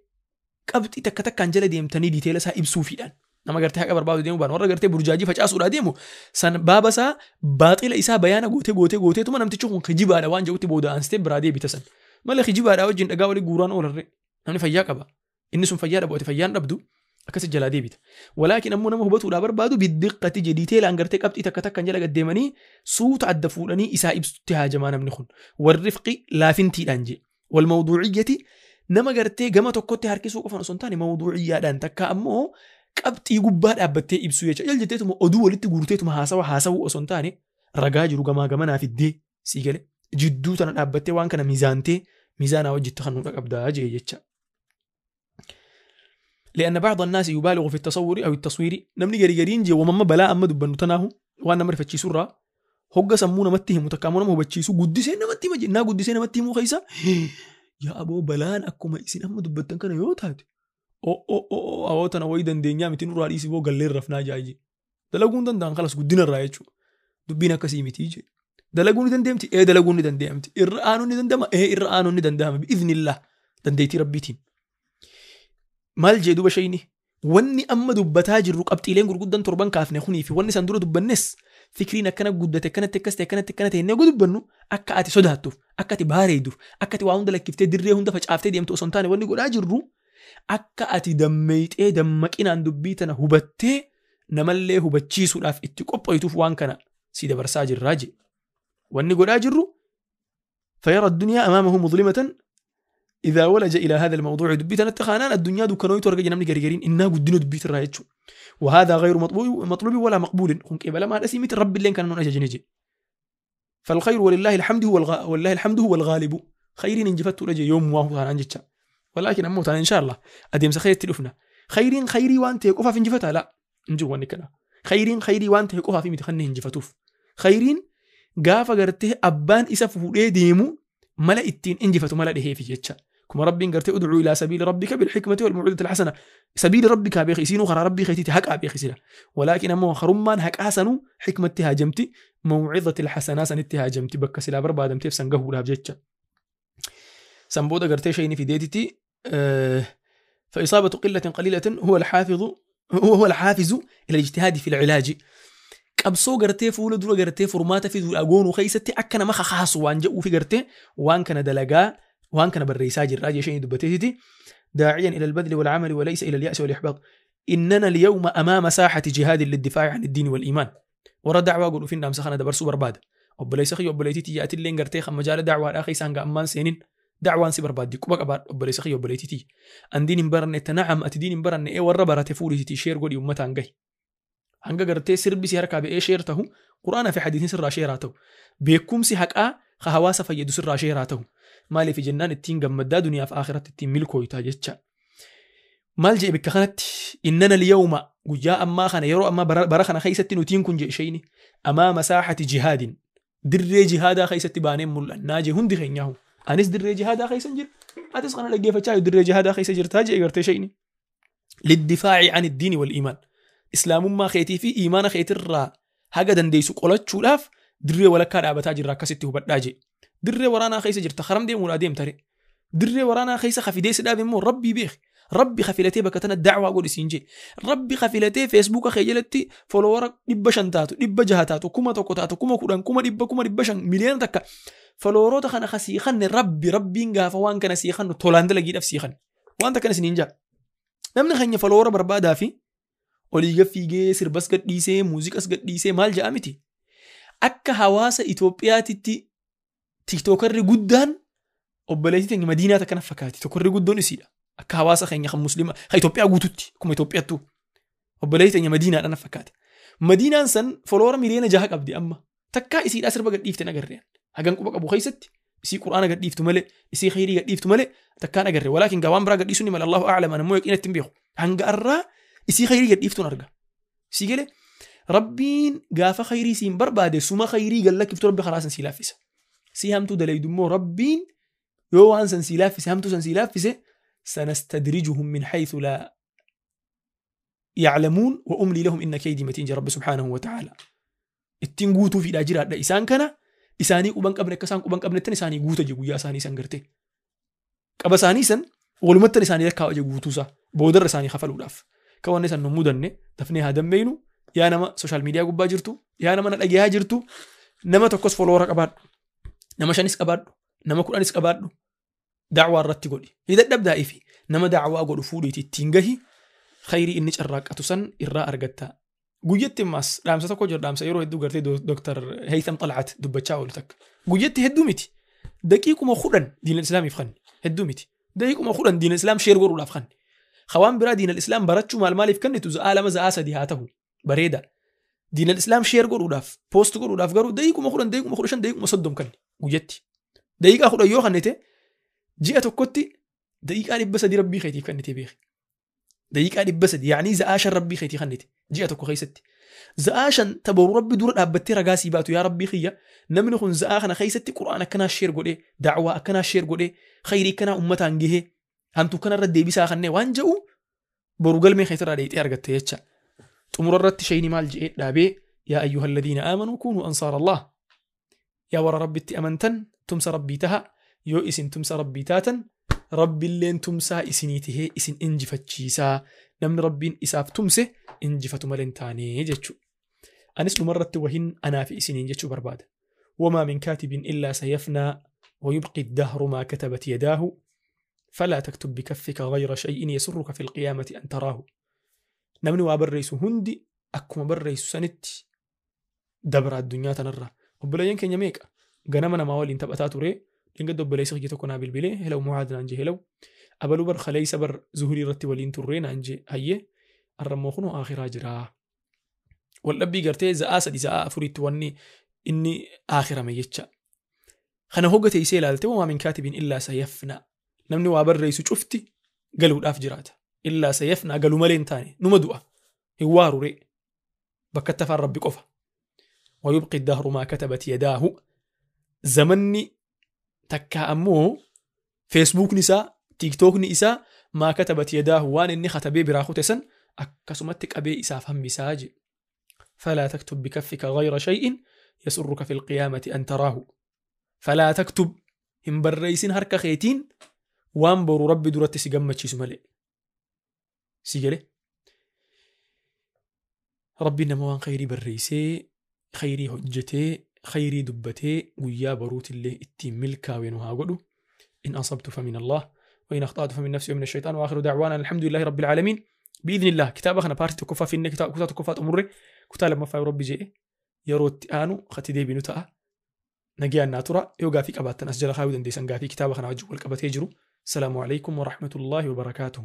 qabxii takka takkaan jala deemtanii diteela isaa ibsuufiidhaan nama gartee haqa barbaadu deemu baan warra gartee burjaajii facaasuudhaa deemu san baaba isaa baaxila isaa bayaana gootee gootee gooteetuma namtichi kun kijibaadha waan jedhutti booda aansitee biraa deebita san malee kijibaadhaa wajjin dhagaa walii guuraan oolarre namni fayyaa qaba inni sun fayyaa dhabu ati fayyaan dhabdu akkasi jalaa deebita walaakin ammoo nama hubatuudhaa barbaadu biddiqqati jedhiiteelaan gartee qabxii takka takkaan jala gaddeemanii suuta adda fuudhanii isaa ibsutti haajamaa namni kun warrifqi laafintiidhaan jee walmawduuciyyati nama gartee gama tokkotti harkisuu qofan osoo hin taane mawduuciyyaadhaan takka ammoo qabxii gubbaa dhaabbattee ibsuu jecha jal jetteetuma oduu walitti guurteetuma haasawa haasawuu osoo hin taane ragaa jiru gamaa gamanaa fiddee sii gale jidduu tana dhaabbattee waan kana miizaantee miizaanaa wajjitti kanuudha qabdaa jee jecha. لأن بعض الناس يبالغ في التصور أو التصوير نمني جري جرين جي ومما بلا أما دبنو تناهو وأنا مرفت شي سرة هوجا سمونا متهم متكامونا مو بتشيسو قدسين متي مجي نا قدسين متي مو خيسا يا أبو بلان أكو ما إسين أما دبتن كان يوتات أو أو أو أو تنا ويدن دنيا متين رئيسي بو قال رفنا جايجي دلقون دن دان خلاص قدنا الرايتشو دبينا كسيمي تيجي دلقون دن دمتي إيه دلقون دن دمتي إرآنون دن دم إيه إرآنون دن دم بإذن الله دنديتي ربيتين مال جدوب شيني Wanni amma dubbataa jirru qabxiileen gurguddan torban kaafne kunii fi wanni san dura dubbannes fikriin akkana guddate akkanatti akkas ta'e akkanatti akkana ta'e inni dubbannu akka ati sodaattuuf akka ati baareeduuf akka ati waa hunda lakkiftee dirree hunda facaaftee deemtu osoo hin taane wanni godhaa jirru akka ati dammeeyxee dammaqinaan dubbii tana hubattee namallee hubachiisuudhaaf itti qophoytuuf waan kana si dabarsaa jirraa je. Wanni godhaa jirru فيرى الدنيا أمامه مظلمة إذا ولج إلى هذا الموضوع دبيتنا التخانان الدنيا دكانوي تورجا جنامني جريجرين إنها قدنا دبيت الرايتشو وهذا غير مطلوب ولا مقبول خنك بلا ما رسيمة رب اللي كان نجا جنجي. فالخير ولله الحمد هو ولله الحمد هو الغالب خير انجفت رجي يوم وهو عن جتشا ولكن أموت إن شاء الله أديم سخير تلفنا خير خيري وأنت يقف في انجفتها لا نجوا نكنا خير خيري وأنت يقف في متخنه انجفتوف خيرين gaafa gartee abbaan isa fuudhee deemu mala ittiin injifatu mala dhihee fi jecha. Kuma rabbiin gartee ud'uu ilaa sabiili rabbika bilhikmati wal maw'izati alhasana. Sabiili rabbika beeki isiinuu karaa rabbii keetiiti haqaa beeki sila. Walaakin ammoo harummaan haqaa sanuu hikmatti haajamti maw'izati alhasanaa sanitti haajamti bakka silaa barbaadamteef san gahuudhaaf jecha. San booda gartee shayni fideetiti فإصابة قلة قليلة هو الحافز إلى الاجتهاد في العلاج. Qabsoo gartee fuula dura gartee furmaata fiduudha goonuu keessatti akka nama kakaasu waan jedhuu fi gartee waan kana dalagaa waan kana barreessaa jirraa jee isheen dubbateetiti. داعيا إلى البذل والعمل وليس إلى اليأس والإحباط. إننا اليوم أمام ساحة جهاد للدفاع عن الدين والإيمان. ورا دعوة قولوا فينا مسخنا دبرسو برباد. obboleessa kiyya obboleettii yaatilleen gartee kan majaala dacwaadhaa keessa hanga ammaan seenin dacwaan si barbaaddi quba qabaadhu obboleessa kiyya obboleettii. An diin hin baranne tanacam ati diin hin baranne ee warra barate fuudhitiitii sheer godhi uummataan gahi. Hanga gartee sirbi si harkaa ba'ee sheer tahu quraana fi hadiisin sirraa sheeraa ta'u beekumsi haqaa ka hawaasa fayyadu sirraa sheeraa ta'u maaliif jennaan ittiin gammaddaa duniyaaf akhiratti ittiin milkooytaa jecha. Maal jee bikka kanatti innana liyawma guyyaa ammaa kana yeroo ammaa bara kana keessatti nutiin kun jee ishayni amaama saaxati jihaadin dirree jihaadaa keessatti baanee mul'annaa jee hundi keenyaahu anis dirree jihaadaa keessa jira atis kana dhaggeeffachaa dirree jihaadaa keessa jirtaa jee gartee ishayni liddifaaci an iddiini wal iimaan. Islaamummaa keetii fi iimaana keetirraa haga dandeessu qolachuudhaaf dirree walakkaa dhaabataa jirra akkasitti hubadhaa jee. Dirree waraanaa keessa jirta haram deemuudhaa deemtare. Dirree waraanaa keessa kafideessi dhaabe immoo rabbii beeki. Rabbi kafilatee bakka tana dacwaa godhi siin jee. Rabbi kafilatee feesbuuka kee jalatti folowara 500 taatu 600 taatu 1000 taatu 10,000 100,000 500,000 miliyoona takka foloworoota kana kasii kanne rabbi rabbiin gaafa waan kana sii kannu tolaan dalagiidhaaf sii kanne. Waan takka isiniin jaa. Namni keenya folowara barbaadaa fi olii gad fiigee sirbas gadhiisee muuziqas gadhiisee maal ja'a miti. Akka hawaasa Itoophiyaatitti tiktookarri guddaan obboleettii teenya Madiinaa takka naf fakkaati. Tokkorri guddoon isiidha. Akka hawaasa keenya kan Musliima kan Itoophiyaa guututti akkuma Itoophiyaattu obboleettii teenya Madiinaadha naf fakkaata. Madiinaan san folowara miliyoona 6 qabdi amma. Takkaa isiidhaa sirba gadhiifte nagarreen. Hagan quba qabu keessatti isii quraana gadhiiftu malee isii khayrii gadhiiftu malee takkaan agarre. Walaakin gaa waan biraa gadhiisuu ni mala Allahu a'lam ana immoo yaqiinatti hin beeku. Hanga arraa isii khayrii gadhiiftuun arga. Sii galee rabbiin gaafa khayrii siin barbaade suma khayrii gallakkiftu rabbi karaa san sii laaffisa. Sii hamtuu dalaydu immoo rabbiin yoo waan san sii laaffise hamtuu san sii laaffise sanastadrijuhum min haythu laa ya'lamuun wa umlii lahum inna kaydii matiin jee rabbi subhaanahu wa ta'aala. Ittiin guutuu fiidhaa jiraadha isaan kana isaanii quban qabne akka isaan quban qabnettan isaanii guuta je guyyaa isaanii san gartee. Qaba isaanii san walumattan isaanii lakkaa'u je guutuusaa boodarra isaanii kafaluudhaaf. Ka wanni san nu mudanne dafnee haa dammeeynu yaa nama sooshaal miidiyaa gubbaa jirtu yaa nama na dhagayaa jirtu nama tokkos folowara qabaadhu nama 5 qabaadhu nama 10 qabaadhu dacwaa irratti godhi hidhadhabdaa'i fi nama dacwaa godhu fuudhiiti ittiin gahi khayrii inni carraaqqatu san irraa argatta. Guyyatti ammaas dhaamsa tokko jira dhaamsa yeroo hedduu gartee Dr. Haytham Tal'at dubbachaa oolu takka. Guyyatti hedduu miti daqiiquma 10 diinal islaamiif kanni hedduu miti daqiiquma 10 diinal islaam sheer godhuudhaaf kanni. Khawaan biraa diinal islaam barachuu maal maaliif kennitu za'aa 2 za'aa 3 haa ta'u bareeda. Diinal islaam sheer godhuudhaaf poost godhuudhaaf garuu daqiiquma 10 daqiiquma 15 daqiiquma 30 kenni guyyatti. Daqiiqaa 10 yoo kennite ji'a tokkotti daqiiqaa 300 rabbii keetiif kennite beeki. Daqiiqaa 300 yaanii za'aa 5 rabbii keetii kennite ji'a tokko keessatti. Za'aa 5 taboru rabbi dura dhaabbattee ragaa sii baatu yaa rabbii kiyya namni kun za'aa kana keessatti qura'aan akkanaa sheer godhee dacwaa akkanaa sheer godhee khayrii akkanaa uummataan gahee hamtuu kanarra deebisaa kannee waan jedhu boru galmee keetirraa dheeyxee argatte jecha. Xumura irratti shayni maal je'ee dhaabee yaa ayyuha alladhiina aamanuu kuunuu ansaar Allah. Yaa warra rabbitti amantan tumsa rabbii taha yoo isin tumsa rabbii taatan rabbiilleen tumsaa isinii tahee isin injifachiisaa Namni Rabbiin isaaf tumse injifatu malee hin taane jechuudha. Anis dhumarratti wahin anaa fi isiniin jechuu barbaada. وما من كاتب إلا سيفنى ويبقي الدهر ما كتبت يداه فلا تكتب بكفك غير شيء يسرك في القيامة أن تراه. Namni waa barreessu hundi akkuma barreessu sanitti dabra addunyaa tanarra. Obboleeyyan keenya meeqa ganama namaa waliin taphataa ture, dhingadda obboleessa kiyya tokko naa bilbilee, "Hello Muhaad," naan jee. "Hello." "Abaluu bar kaleessa bar zuhurii irratti waliin turree," naan jee. "Hayyee, arrammoo kunoo akhiraa jiraa." Waldhabbii gartee za'aa 3 za'aa 4tti wanni inni akhirame jecha. Kana hogga teessee ilaalte, وما من كاتب إلا سيفنى. Namni waa barreessu cufti galuudhaaf jiraata. إلا سيفنى, galuu malee hin taane, numa du'a. Hin waarure. Bakka itti afaan Rabbi qofa. ويبقي الدهر ما كتبت يداه. Zamanni takkaa ammoo feesbuukni isaa, tiiktookni isaa, ما كتبت يداه, waan inni katabee biraa kute san akkasumatti qabee isaaf hambisaa je. فلا تكتب بكفك غير شيء يسرك في القيامة أن تراه. فلا تكتب, hin barreessin harka keetiin waan boru Rabbi duratti si gammachiisu malee. Si galee? Rabbiin nama waan khayrii barreessee, khayrii hojjetee, khayrii dubbatee guyyaa boruutillee ittiin milkaa'e nu haa godhu. إن أصبت فمن الله وإن أخطأت فمن نفسي ومن الشيطان وآخر دعوانا الحمد لله رب العالمين. بإذن الله kitaaba kana paartii tokkoffaa finne, kitaaba kutaa tokkoffaa xumurre, kutaa lammaffaa Rabbi jedhe yeroo itti aanu kati deebinu ta'a. Nagayaan naa tura. Yoo gaafii qabaattan as jala kaayuu dandeessan, gaafii kitaaba kana wajjin wal qabatee jiru. السلام عليكم ورحمة الله وبركاته.